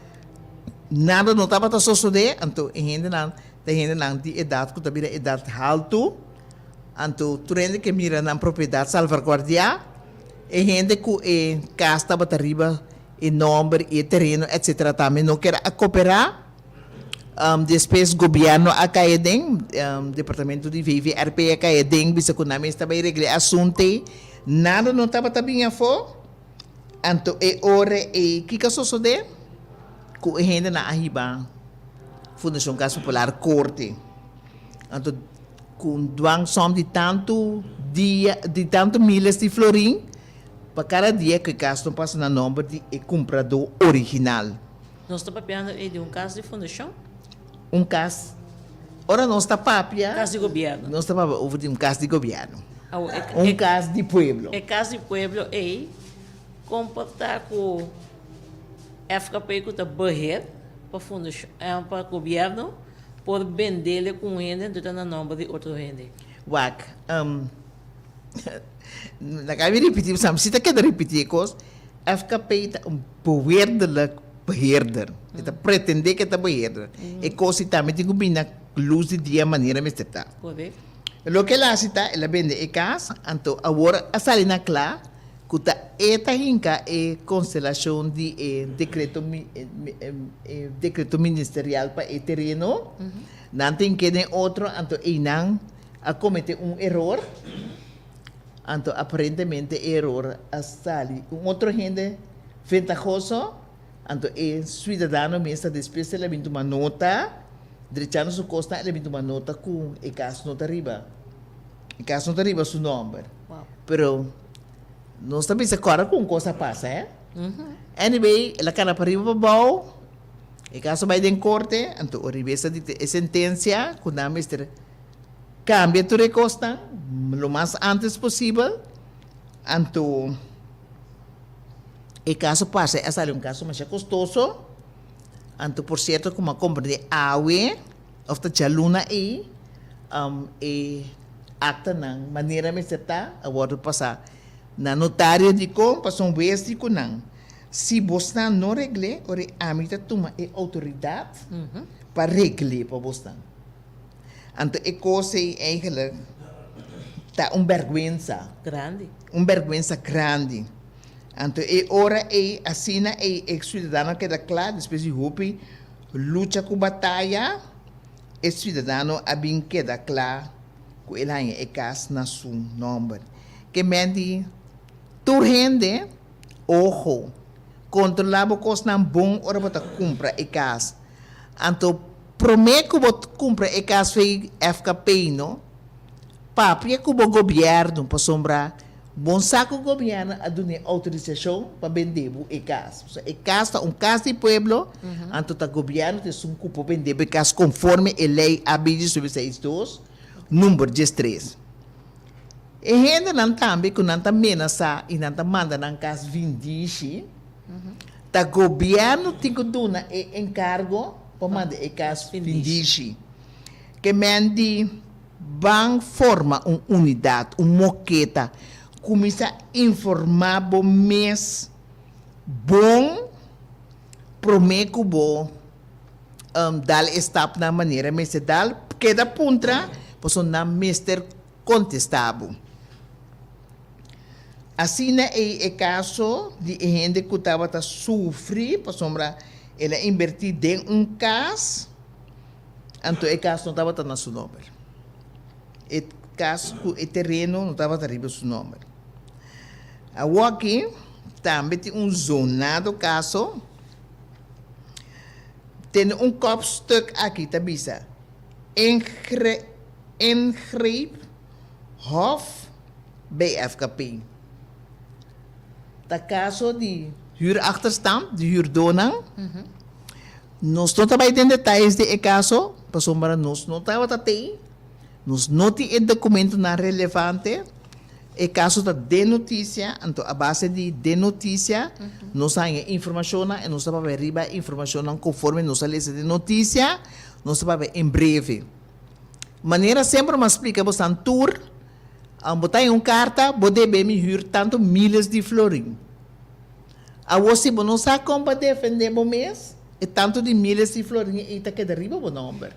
Nada no tabata sosodé, anto e hendenan ta hendenan di edat ku ta bira edat haltu, anto tur hende ke mira nan propiedat salvaguardiá, e hende ku e kas tabata riba e nòmber i e tereno etsetera tambe no ker a koperá. Despues gobièrnu a kai aden, departamento di VVRP a kai aden bisa ku nan mes ta bai regla e asuntu ei, nada no tabata bin afó. Anto e ora ei, kiko a sosodé? Ku e hendenan a hiba Fundashon Kas Popular korte. Anto ku un dwangsom di tantu dia, di tantu miles di florin pa kada dia ku e kas no pasa na nòmber di e kumpradó original. Nos ta papiando ei di un kas di fundashon? Un kas, ora nos ta papia. Kas di gobièrnu. Nos ta papia over di un kas di gobièrnu. Un kas di pueblo. E kas di pueblo ei komportá ku FKP ku ta beheer pa fundashon, pa gobièrnu por bendele ku un hende anto ta na nòmber di otro hende. Wak, laga mi ripití, pasobra mi si ta keda ripití e kos, FKP ta un beweerderlijk beheerder. E ta pretendé ku e ta beheerder. E kos ei tambe tin ku bini na lus di dia manera mester ta. Korekto. Loke el a hasi ta, el a bende e kas, anto awor a sali na kla ku ta e ta hinka e konstelashon di e dekreto e dekreto ministerial pa e tereno. Nan ta hink'é den otro, anto einan a kometé un eror, anto aparentemente e eror a sali un otro hende ventahoso. Anto e suidadano mes ta despues el a bin tuma nota, drechando su kosnan el a bin tuma nota ku e kas no ta riba, e kas no ta riba su nòmber. Pero nos ta bisa kòrda ku un kos a pasa, hè. Anyway, el a kana pa riba pa bou, e kas a bai den korte, anto ora e bes a dikta e sentensia ku nan mester kambia tur e kosnan lo mas antes posibel, anto. E kaso pasa a sali un kaso masha kostoso, anto por sierto ku mi a komprendé awe òf ta djaluna ei e aktanan manera mester ta a wòrdu pasá na notario dikon pasobra un wes di ku nan si bosnan no regl'é ora ami ta tuma e outoridat pa regl'é pa bosnan. Anto e kos ei eigenlijk ta un bèrgwensa. Grandi. Un bèrgwensa grandi. Anto e ora ei, asina ei e siudadano a keda kla, despues di hopi lucha ku bataya, e siudadano a bin keda kla ku el haña e kas na su nòmber. Ke men di tur hende, oho, kontrolá bo kosnan bon ora bo ta kumpra e kas. Anto promé ku bo kumpra e kas fei FKP no, papia ku bo gobièrnu pasobra bon sa ku gobièrnu a duna e outorisashon pa bende bo e kas. Pasobra e kas ta un kas di pueblo, anto ta gobièrnu ta esun ku por bende bo e kas konforme e lei AB diesnuebe seis dos, number diestres. E hendenan tambe ku nan ta menasá i nan ta manda nan kas vindishi. Ta gobièrnu tin ku duna e enkargo pa manda e kas findishi. Ke men di ban forma un unidat, un moketa, kuminsá informá bo mes bon promé ku bo dal e stapnan manera mester dal. Keda puntra pasobra nan mester kontestá bo. Asina ei e kaso di e hende ku tabata sufri pasobra el a inbertí den un kas, anto e kas no tabata na su nòmber. E kas ku e tereno no tabata riba su nòmber. Awoki tambe tin un zonado kaso. Tene un kòpstuk aki ta bisa, Ingreep Hof BFKP. Ta kaso di huurachterstand, di huurdonan. Nos no ta bai den detayes di e kaso, pasobra nos no tabata tei, nos no tin e dokumentonan relevante. E kaso ta den notisia, anto a base di den notisia nos a haña informashonnan i nos ta papia riba e informashonnan konforme nos a lesa den notisia, nos ta papia en breve. Manera semper mi a splika bosan tur, Bo ta haña un karta, bo debe mi hür tantu miles di florin. Awor si bo no sa kon pa defendé bo mes, e tantu di miles di florin ei ta keda riba bo nòmber.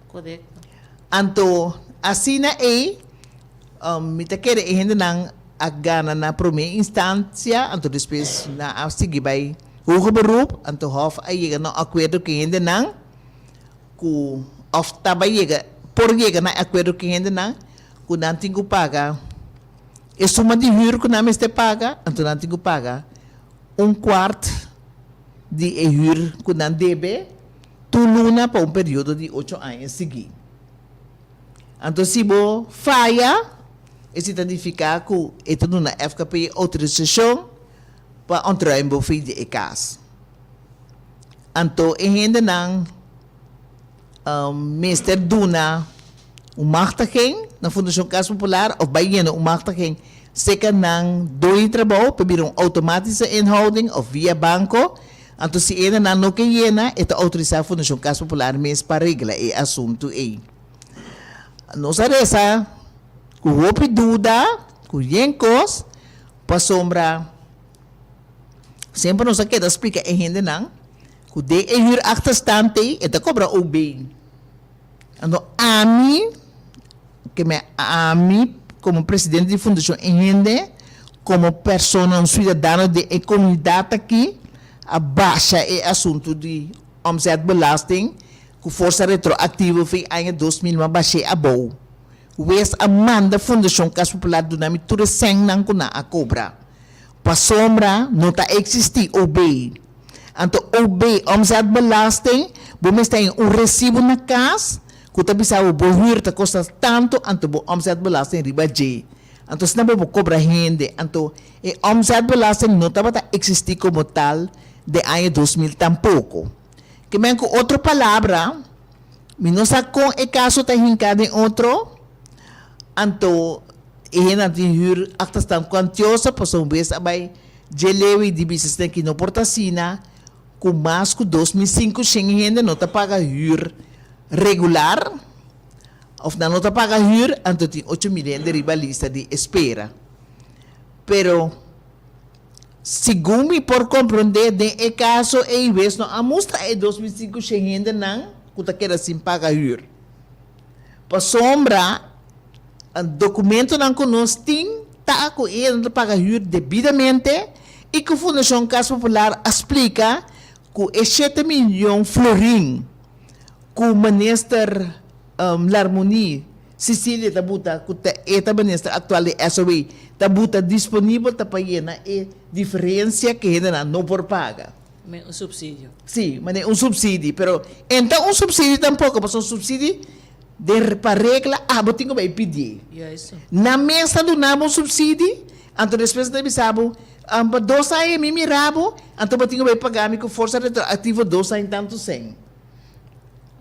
Korekto. Anto, asina ei, mi ta kere e hendenan a gana na promé instansia, anto despues nan a sigui bai hoger beroep, anto hòf a yega na un akuerdo ku e hendenan ku òf taba yega, por yega na e akuerdo ku e hendenan ku nan tin ku paga e suma di hür ku nan mester paga, anto nan tin ku paga un kuart di e hür ku nan debe tur luna pa un periodo di ocho aña sigui. Anto si bo faya, esei ta nifiká ku e ta duna FKP outorisashon pa ontruim bo fi di e kas. Anto e hendenan mester duna un machtiging na Fundashon Kas Popular of bai yena un machtiging seka nan doño di trabou pa bira un outomatische inhouding of via banko. Anto si ena nan no ke yena e ta outorisá Fundashon Kas Popular mes pa regla e asuntu ei. Nos a resa ku hopi duda, ku yen kos, pasobra semper nos a keda splika e hendenan ku den e huurachterstand ei e ta kobra OB. Anto ami, ke me ami komo presidente di Fundashon E Hende, komo persona, un siudadano den e komunidat aki, a basha e asuntu di omzetbelasting ku forsa retroaktivo fin aña 2000 mi a bash'é abou. Wes a manda Fundashon Kas Popular duna mi tur e sènnan ku nan a kobra. Pasobra no ta eksistí OB. Anto OB, omzetbelasting, bo mester haña un resibo na kas ku ta bisa bo bo hür ta kosta tantu, anto bo omzetbelasting riba dje. Anto asina bo por kobra hende. Anto e omzetbelasting no tabata eksistí komo tal den aña 2000 tampoko. Ke men ku otro palabra, mi no sa kon e kaso ta hinká den otro, anto e hendenan tin hür achterstand kuantioso pasobra un bes a bai Dje Lewi di bisa esnan ki no por ta asina ku mas ku 2500 hende no ta paga hür regular òf nan no ta paga hür, anto tin 8000 hende riba lista di espera. Pero segun mi por komprondé den e kaso ei wes no a mustra e 2500 hendenan ku ta keda sin paga hür. Pasobra Dokumentonan ku nos tin ta ku e hende ta paga hür debidamente. i ku Fundashon Kas Popular a splika ku e shete miyon florin ku Minister Larmonie Cecilia ta buta ku ta e ta minister aktual di SOW ta buta disponibel ta pa yena e diferensia ku hendenan no por paga. Men un subsidio. Sí, manera un subsidi, pero en ta un subsidi tampoco, pasobra un subsidi den pa regla abo tin ku bai pidié. Juist. Nan mes ta duna bo un subsidi, anto despues nan ta bisa bo, pa dos aña mi mira bo, anto bo tin ku bai paga mi ku forsa retroaktivo dos aña tantu sèn.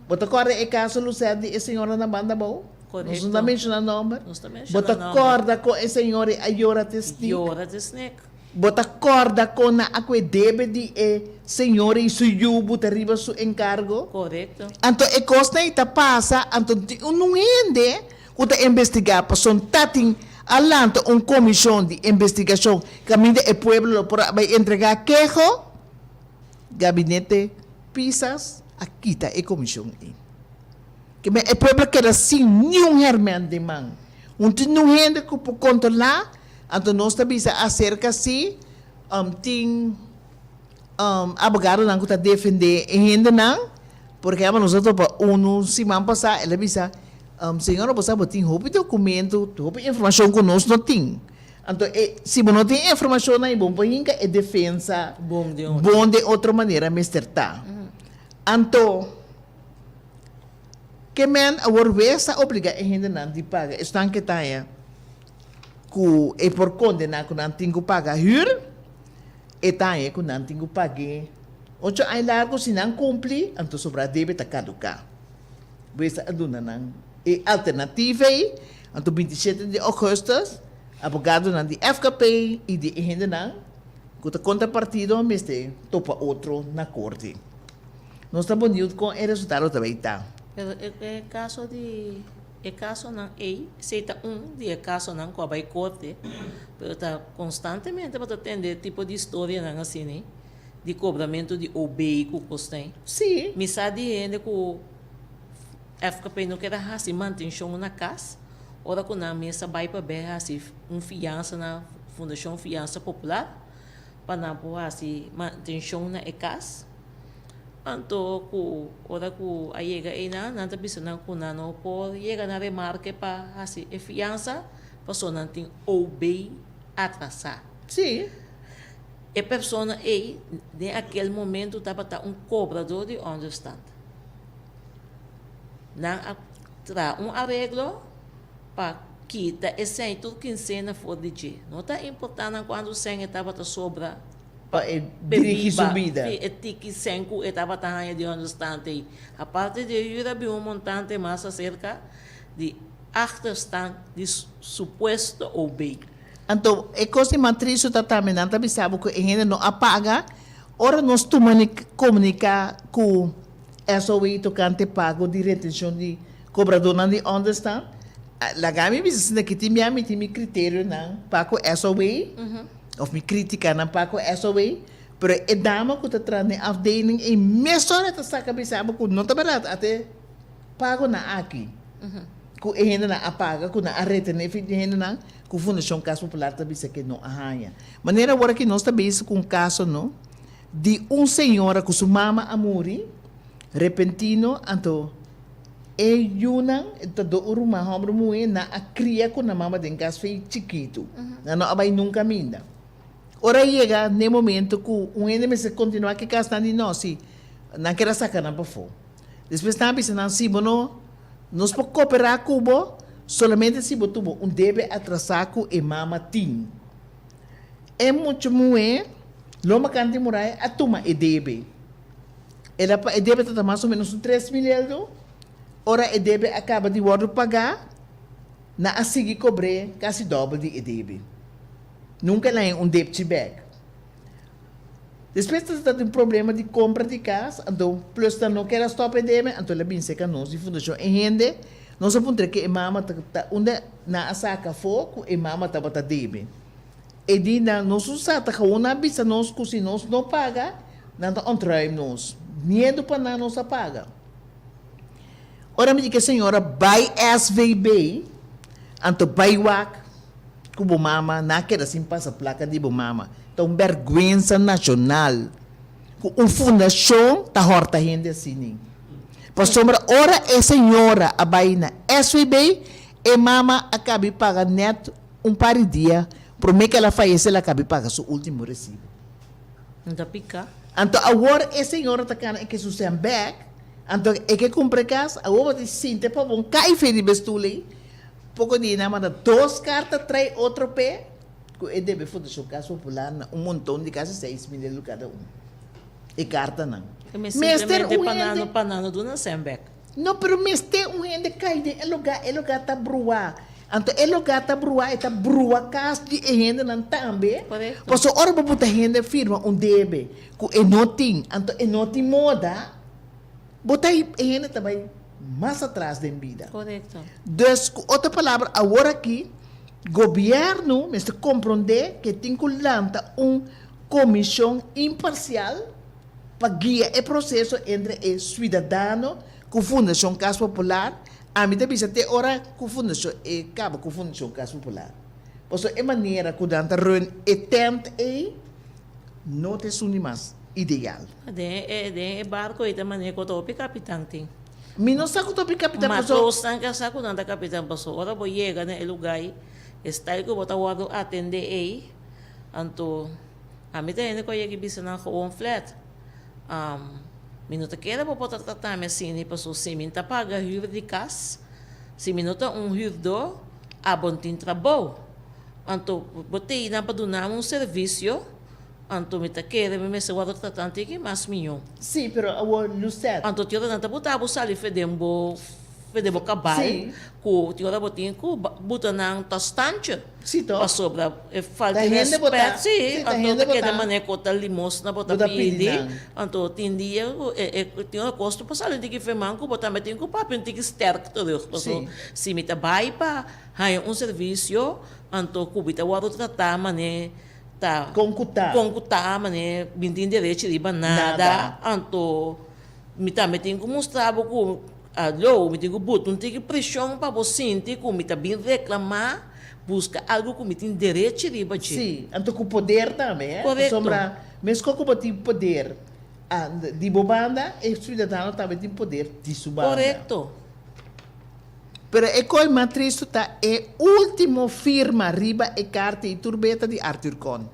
Bo ta kòrda e kaso Lucette di e señora na banda abou? Korekto. Nos no ta menshoná nòmber. Nos ta menshoná Bo ta nòmber. kòrda kon e señora a yora te snik? Yora te snik. Bo ta kòrda kon nan a kue debe di e señora i su yu buta riba su enkargo? Korekto. Anto e kosnan ei ta pasa, anto tin un hende ku ta investigá pasobra ta tin a lanta un komishon di investigashon kaminda e pueblo lo por a bai entregá keho. Gabinete Pisas a kita e komishon ei. Kimen e pueblo a keda sin niun hèrmènt den man. Un tin niun hende ku por kontrolá. Anto nos ta bisa aserka si tin abogadonan ku ta defendé e hendenan. Por ehempel nos a topa unu siman pasá, el a bisa, Señora bo sa bo tin hopi dokumento, hopi informashon ku nos no tin. Anto e si bo no tin e informashonnan i bo por hinka e defensa Bon den otro. bon den otro manera mester ta. Anto ke men awor wes ta obliga e hendenan di paga esnan ke ta haña ku e por kondená ku nan tin ku paga hür, e ta haña ku nan tin ku pag'é ocho aña largu, si nan kumpli, anto sobrá debe ta kaduká. Wes a duna nan e alternativa ei, anto 27 di ougùstùs abogadonan di FKP i di e hendenan ku ta kontra partido mester topa otro na korte. Nos ta boniut kon e resultado ta bai ta. Pero e kaso di E kasonan ei, esei ta un di e kasonan ku a bai korte, pero ta konstantemente bo ta tende e tipo di storianan asina di kobramentu di OB ku kosnan. Sí. Mi sa di hende ku FKP no keda hasi mantenshon na kas, ora ku nan mes a bai pa bè hasi un fiansa na Fundashon Fiansa Popular pa nan por hasi mantenshon na e kas. Anto ku ora ku a yega einan, nan ta bisa nan ku nan no por yega na remarke pa hasi e fiansa, pasobra nan tin OB atrasá. Sí. E persona ei den akel momento tabata un kobradó di ònderstant. Nan a traha un areglo pa kita e sèn tur kinsena for di dje. No ta importá nan kuantu sèn e tabata sobra. Pa e dirigi su bida. Si, e tiki sèn ku e tabata haña di ònderstand ei. Aparte di e yura bin un montante mas aserka di achterstand di supuesto OB. Anto, e kos di matrisu ta tambe nan ta bisa bo ku e hende no a paga. Ora nos tuma komuniká ku SOE tokante pago di retenshon di kobradónan di ònderstand, laga mi bisa asina ki tin bia mi tin mi kriterionan pa ku SOE. Of mi kritikanan pa ku SOW, pero e dama ku ta traha den afdeling ei mesora ta saka bisa bo ku no ta bèrdat ate pagonan aki ku e hendenan a paga ku nan a retené fin di hendenan ku Fundashon Kas Popular ta bisa ke no a haña. Manera awor aki nos ta bezig ku un kaso no di un señora ku su mama a muri repentino anto E yunan ta do un ruman hòmber muhé, nan a kria ku nan mama den kas fei chikitu. Nan no a bai nunka minda. Ora a yega n'e momento ku un hende mester kontinuá ku e kasnan di nos, si nan keda saka nan pafó. Despues nan a bisa nan, si bo no, nos por koperá ku bo solamente si bo tuvo un debe atrasá ku e mama tin. E mucha muhé lo makanti murai a tuma e debe. El a e debe ta mas o menos un 3000 eldo. Ora e debe a kaba di wòrdu pagá, nan a sigui kobr'é kasi dòbel di e debe. Nunka el a haña un depchi bèk. Despues ta trata di un problema di kompra di kas, anto plus nan no ker a stòp e debe, anto el a bin serka nos di Fundashon E Hende. Nos a puntra ke e mama ta ta unda nan a saka afó ku e mama tabata debe. E di nan, Nos un sa ta gewoon a bisa nos ku si nos no paga, nan ta ontruim nos. Miedu pa nan nos a paga. Ora mi di ku e señora bai SVB, anto bai wak ku bo mama, nan a keda sin pasa plaka di bo mama. Ta un bèrgwensa nashonal ku un fundashon ta hòrta hende asina. Pasobra ora e señora a bai na SVB, e mama a kabi paga nèt un par di dia promé ku el a fayesé el a kabi paga su último resibo. No ta piká. Anto awor e señora ta kana e ke su sèn bèk, anto e ke kumpra e kas, awor bo ta sinti pa bon kai fe riba e stul ei. Poko dia nan a manda dos karta trae otro p'e. Ku e debe Fundashon Kas Popular na un monton di kasi 6000 euro kada un. E kartanan. Mester un hende. Pa nan no duna sèn bèk. No, pero mester un hende kai den e lugá, e lugá ta bruá. Anto e lugá ta bruá, e ta brua kas di e hendenan tambe. Korekto. Pasobra ora bo buta hende firma un debe ku e no tin, anto e no tin moda, bo ta e hende ta bai mas atras den bida. Korekto. Dus, ku otro palabra, awor aki Gobierno mester comprende ke tin ku lanta un comision imparcial pa guia e proceso entre e ciudadano ku Fundacion Cas Popular. Ami ta bisa te ora ku Fundacion e caba ku Fundacion Cas Popular. Pasobra e manera ku nan ta run e tent ei no ta esun di mas ideal. Den e den e barco ei ta manera ku ta hopi capitan tin. Mi no sa ku ta hopi kapitan paso. Matroosnan ka sa ku nan ta kapitan paso ora bo yega na e lugá ei, e style ku bo ta wòrdu atendé ei, anto ami ta hende ku a yega i bisa nan gewoon flat, mi no ta kere bo por ta trata mi asina paso si mi ta paga hür di kas, si mi no ta un hürdó, abo no tin trabou, anto bo ta einan pa duna mi un servisio. Anto mi ta kere mi mester wòrdu tratá un tiki mas mihó. Sí, pero awor Lucette. Anto tin ora nan ta buta bo sali fe den bo fe den bo kabal Sí. ku tin ora bo tin ku buta nan ta stantje. Sí toh. Pasobra e falta Ta di hende bo ta, rèspèt, sí, sí, ta anto hende ta bo keda ta. manera ku ta limosna bo ta Bo ta pidi pidi. nan. Anto tin dia ku e e tin ora kos ta por sali un tiki fe man ku bo tambe tin ku papia un tiki stèrk terug. Paso Sí. si mi ta bai pa haña un servisio anto ku mi ta wòrdu tratá manera Ta. Kon ku ta. Kon ku ta, manera mi tin derecho riba nada. Nada. Anto mi tambe tin ku mustra bo ku aló, mi tin ku buta un tiki preshon pa bo sinti ku mi ta bin reklamá, buska algu ku mi tin derecho riba dje. Sí, anto ku poder tambe, hè. Korekto. Pasobra meskos ku bo tin poder di bo banda, e siudadano tambe tin poder di su banda. Korekto. Pero e koi mas tristu ta e ultimo firma riba e karta i tur beta di Arthur Kohn.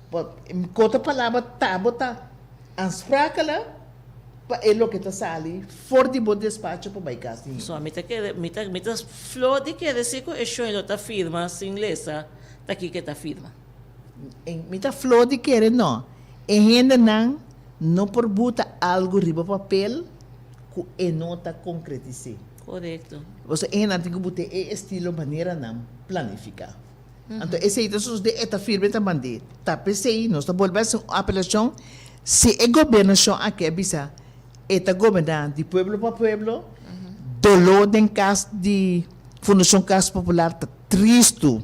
Bo ku otro palabra ta bo ta aansprakelijk pa e loke ta sali for di bo despacho pa bai kas di hende. So mi ta kere, mi ta mi ta flor di kere si ku e shon lo ta firma sin lesa ta kiko e ta firma. Mi ta flor di kere no. E hendenan no por buta algu riba papel ku e no ta konkretis'é. Korekto. Pasobra e hendenan tin ku but'é e estilo manera nan planifiká. Anto esei ta sosodé, e ta firme, e ta mand'é. Ta p'esei nos ta bolbe hasi un apelashon, si e gobernashon aki a bisa e ta goberná di pueblo pa pueblo, doló den kas di Fundashon Kas Popular ta tristu.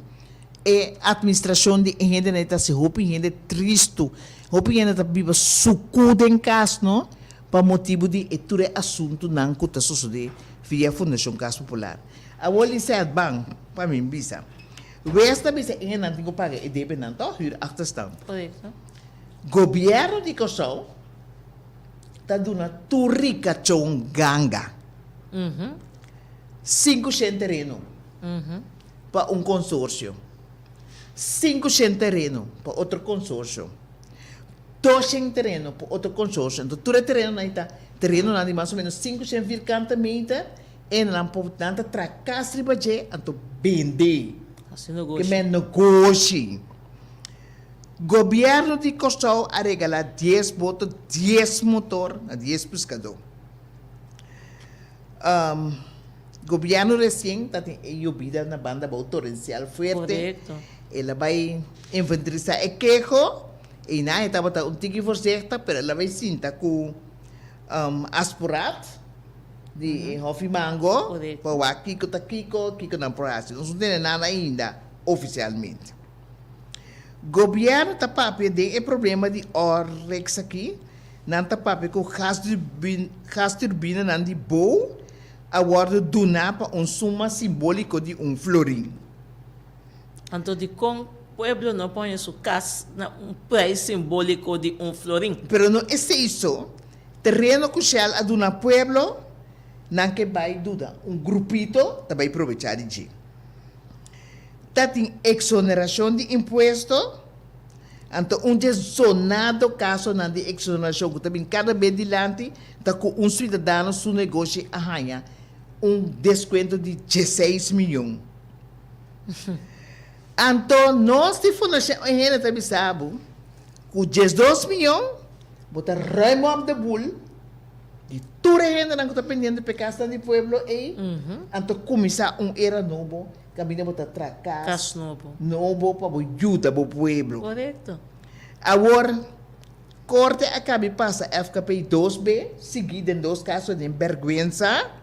E administrashon di e hendenan ei ta hasi hopi hende tristu. Hopi hende ta biba sukú den kas no. Pa motibu di e tur e asuntunan ku ta sosodé via Fundashon Kas Popular. Awor Lisette ban pa mi bisa. Wes ta bisa e hendenan tin ku paga e debenan tòg, huurachterstand. Korekto. Gobièrnu di Kòrsou ta duna tur rikachon ganga 500 tereno pa un konsorsio, 500 tereno pa otro konsorsio. 200 tereno pa otro konsorsio. Enton tur e terenonan ei ta terenonan di mas o menos 500 vierkante meter en nan por nan ta traha kas riba dje anto bende. Hasi negoshi. Ke men negoshi. Gobièrnu di Kòrsou a regalá dies boto, dies motor na dies piskadó. Gobièrnu resien ta tin e yobida na banda abou torensial fuerte. Korekto. El a bai inventarisá e keho. Einan e tabata un tiki voorzichtig, pero el a bai sinta ku Asporaat di e Hòfi Mango pa wak kiko ta kiko, kiko nan por hasi. Nos no tene nada ainda ofisialmente. Gobièrnu ta papia den e problema di Oryx aki, nan ta papia ku gasturbinanan di bou a wòrdu duná pa un suma simbóliko di un florin. Anto dikon? Pueblo no pone su kas na un prijs simbóliko di un florin. Pero no esei so, tereno ku Shell a duna pueblo, nan ke bai duda un grupito ta bai probechá di dje. Ta tin eksonerashon di impuesto, anto un dje sonado kasonan di eksonerashon ku ta bin kada bes dilanti ta ku un suidadano su negoshi a haña un deskuento di dieseis miyon. Anto nos di Fundashon Un Hende ta bisa bo ku 12 miyon bo ta ruim op de boel di tur e hendenan ku ta pendiente pa e kasnan di pueblo ei, anto kuminsá un era nobo kaminda bo ta traha kas Kas nobo. nobo pa bo yuda bo pueblo. Korekto. Awor, korte a kabi pasa FKP dos be sigui den dos kaso den bèrgwensa.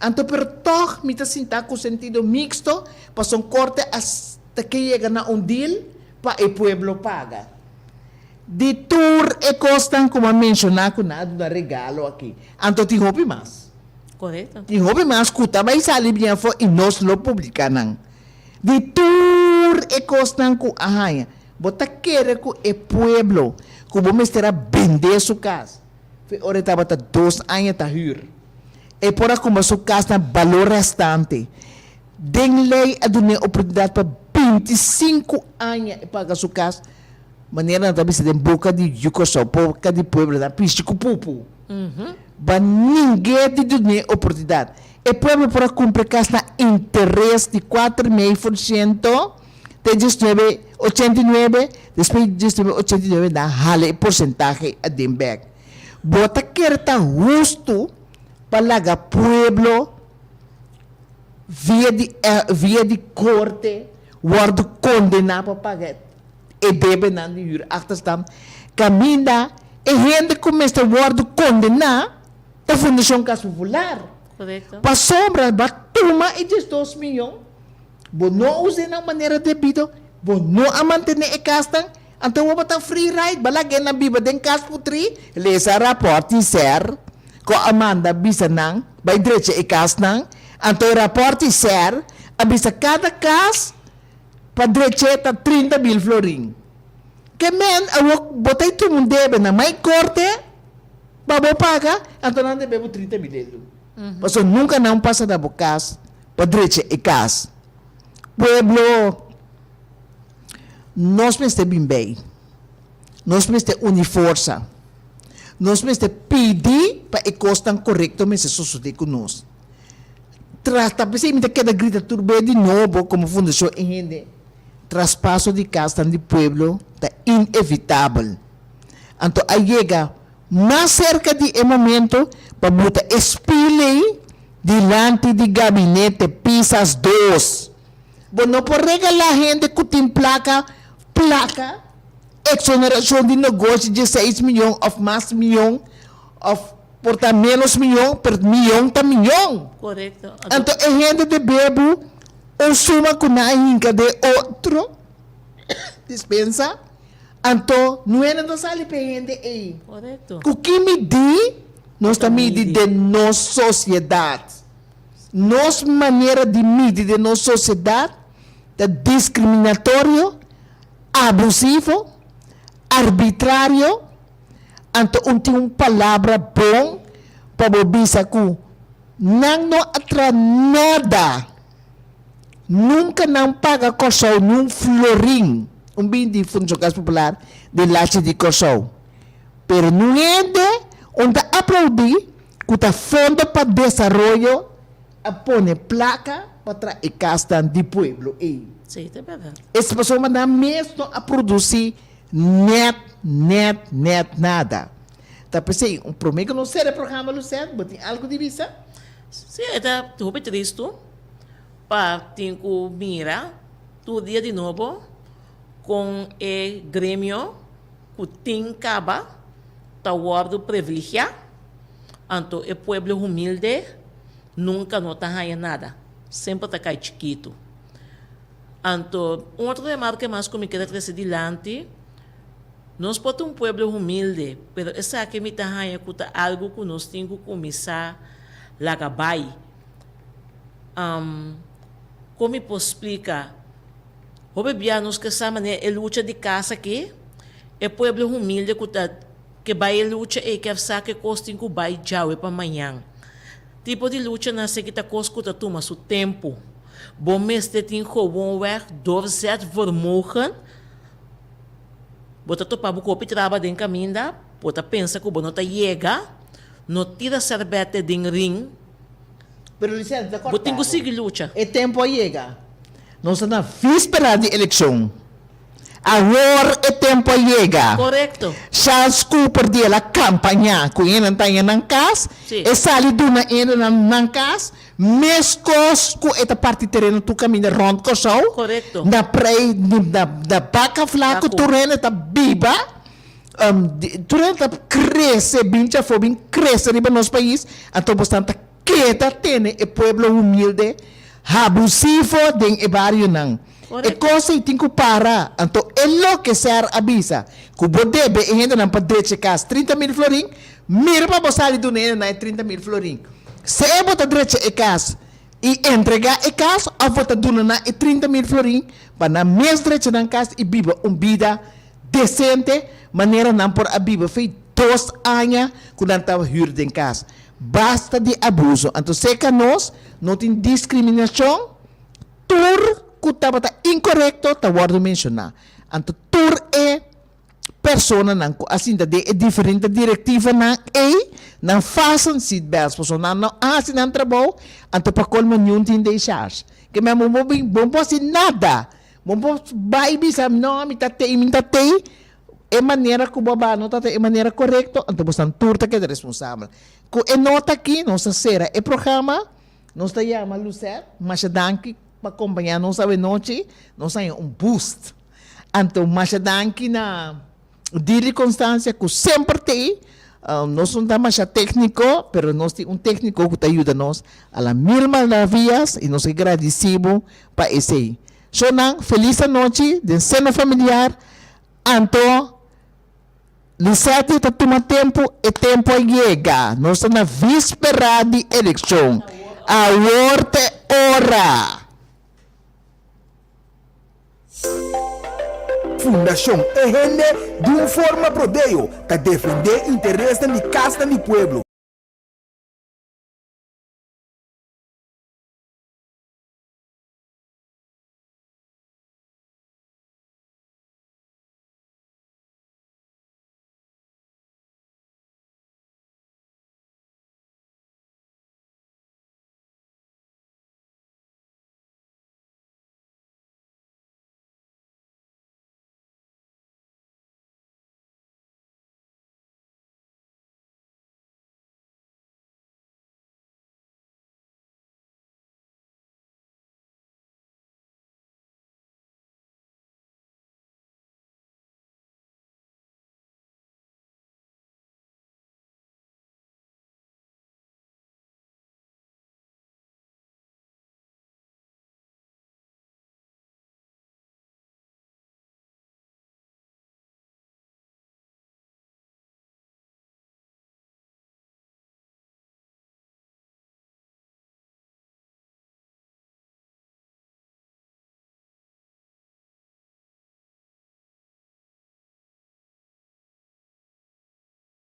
Anto pero tòg mi ta sinta ku sentido mixto pasobra un korte a ta ke yega na un deal pa e pueblo paga. Di tur e kosnan ku mi a menshoná ku nan a duna regalo aki, anto tin hopi mas. Korekto. Tin hopi mas ku ta bai sali bien afó i nos lo publiká nan. Di tur e kosnan ku a haña, bo ta kere ku e pueblo ku bo mester a bende su kas, Fe ora e tabata dos aña ta hür. E por a kumpra su kas na balor restante. Den lei a dun'é oportunidat pa 25 aña e paga su kas, manera nan ta bisa den boka di yu Kòrsou, boka di pueblo, nan pishi ku pupu. Ba ning'é di dun'é oportunidat. E pueblo por a kumpra e kas na interes di kuater mei for shento te diesnuebe ochenta i nuebe, despues di diesnuebe ochenta i nuebe nan hala e porsentahe aden bek. Bo ta kere ta hustu pa laga pueblo via di via di korte wòrdu kondená pa paga e debenan di huurachterstand kaminda e hende ku mester wòrdu kondená ta Fundashon Kas Popular? Pasobra bo a tuma e 12 miyon. Bo no a us'é na un manera debido, bo no a mantené e kasnan, anto bo ta free ride, bo a lag'é nan biba den kas putrí. Lesa rapòrt di ser ku a manda bisa nan bai drecha e kasnan, anto e rapòrt di ser a bisa kada kas pa drech'é ta 30 mil florin. Ke men awor bo ta tuma un debe na mai korte pa bo paga, anto nan debe bo 30 mil elu. Pasobra nunka nan pasa na bo kas pa drecha e kas. Pueblo, nos mester bin bei. Nos mester uni forsa. Nos mester pidi pa e kosnan korekto mester sosodé ku nos. Trata, p'esei mi ta keda grita tur be di nobo komo Fundashon e Hende, traspaso di kasnan di pueblo ta inevitabel. Anto a yega Mas serka di e momento pa buta e spiley dilanti di gabinete Pisas dos. Bo no por regalá hende ku tin plaka plaka, eksonerashon di negoshi dieseis miyon òf mas miyon òf por ta ménos miyon, pero miyon ta miyon. Korekto. Anto e hende debe bo un suma ku nan a hinka den otro dispensa. Anto, nuena no sali p'e hende ei. Korekto. Ku ki midí nos ta midi den nos sosiedat? Nos manera di midi den nos sosiedat ta diskriminatorio, abusivo, arbitrario, anto un tin un palabra bon pa bo bisa ku nan no a traha nada. Nunka nan paga Kòrsou ni un florin, un bin di Fundashon Kas Popular den lachi di Kòrsou. Pero niun hende un ta aplaudí ku ta Fondo pa Desaroyo a pone plaka pa traha e kasnan di pueblo ei. Sí, ta bèrdat. Es pasobra nan mes no a produsí nèt, nèt, nèt nada. Ta p'esei, un promé ku nos sera e programa, Lucette, bo tin algu di bisa? Sí, e ta hopi tristu pa tin ku mira tur dia di nobo kon e gremio ku tin kaba ta wòrdu privilegiá, anto e pueblo humilde nunka no ta haña nada, semper ta kai chikitu. Anto un otro remarke mas ku mi kere trese dilanti, Nos por ta un pueblo humilde, pero esaki mi ta haña ku ta algu ku nos tin ku kuminsá laga bai. Kon mi por splika? Hopi bia nos ke sa manera e lucha di kas aki, e pueblo humilde ku ta ke bai e lucha ei ke sa ke kos tin ku bai djawe pa mañan. Tipo di luchanan esaki ta kos ku ta tuma su tempu. Bo mester tin gewoonweg doorzetvermogen. Bo ta topa bo ku hopi traba den kaminda, bo ta pensa ku bo no ta yega, no tira sèrbètè den ring. Pero Luciano, ta Bo tin kòrta ku bo. sigui lucha. E tempu a yega. Nos ta na víspera di elekshon. Awor e tempu a yega. Korekto. Charles Cooper di el a kampañá ku hendenan ta haña nan kas, Sí. e sali duna hendenan nan kas, meskos ku e ta parti tereno tur kaminda rònt Kòrsou, Korekto. na prei, na na Baka Flaku, Flaku. tur hende ta biba, tur hende ta krese bin djafó bin krese riba nos pais, anto bosnan ta Keda tene e pueblo humilde habusivo den e barionan. E kos ei tin ku para. Anto e loke ser a bisa ku bo debe e hendenan pa drecha e kas 30 mil florin, mira pa bo sali duna e hendenan e 30 mil florin. Sea bo ta drecha e kas i entrega e kas òf bo ta duna nan e 30 mil florin pa nan mes drecha nan kas i biba un bida desente manera nan por a biba fei 2 aña ku nan ta hür den kas. Basta di abuso. Anto serka nos no tin diskriminashon, tur ku tabata inkorekto ta wòrdu menshoná. Anto tur e personanan ku a sinta den e diferente direktivanan ei, nan fasten seatbelts pasobra nan no a hasi nan trabou, anto pa kolmo niun tin den charge. Ke men bo bo bin bo no por hasi nada. Bo no por bai bisa no mi ta tei mi ta tei. E manera ku bo a baha no ta e manera korekto, anto bosnan tur ta keda responsabel. Ku e nota aki nos ta sera e programa. Nos ta yama Lucette, masha danki pa kompañá nos awe nochi. Nos haña un boost. Anto masha danki na Dili Constancia ku semper t'ei. Nos no ta masha tékniko, pero nos tin un tékniko ku ta yuda nos a la mil maravillas i nos ke gradisí bo pa esei. Shownan, felis anochi den seno familiar. Anto Lisette ta tuma tempu, e tempu a yega. Nos ta na víspera di elekshon. Awor ta e ora! Fundashon E Hende di un forma prodeo ta defendé interesnan di kasnan di pueblo.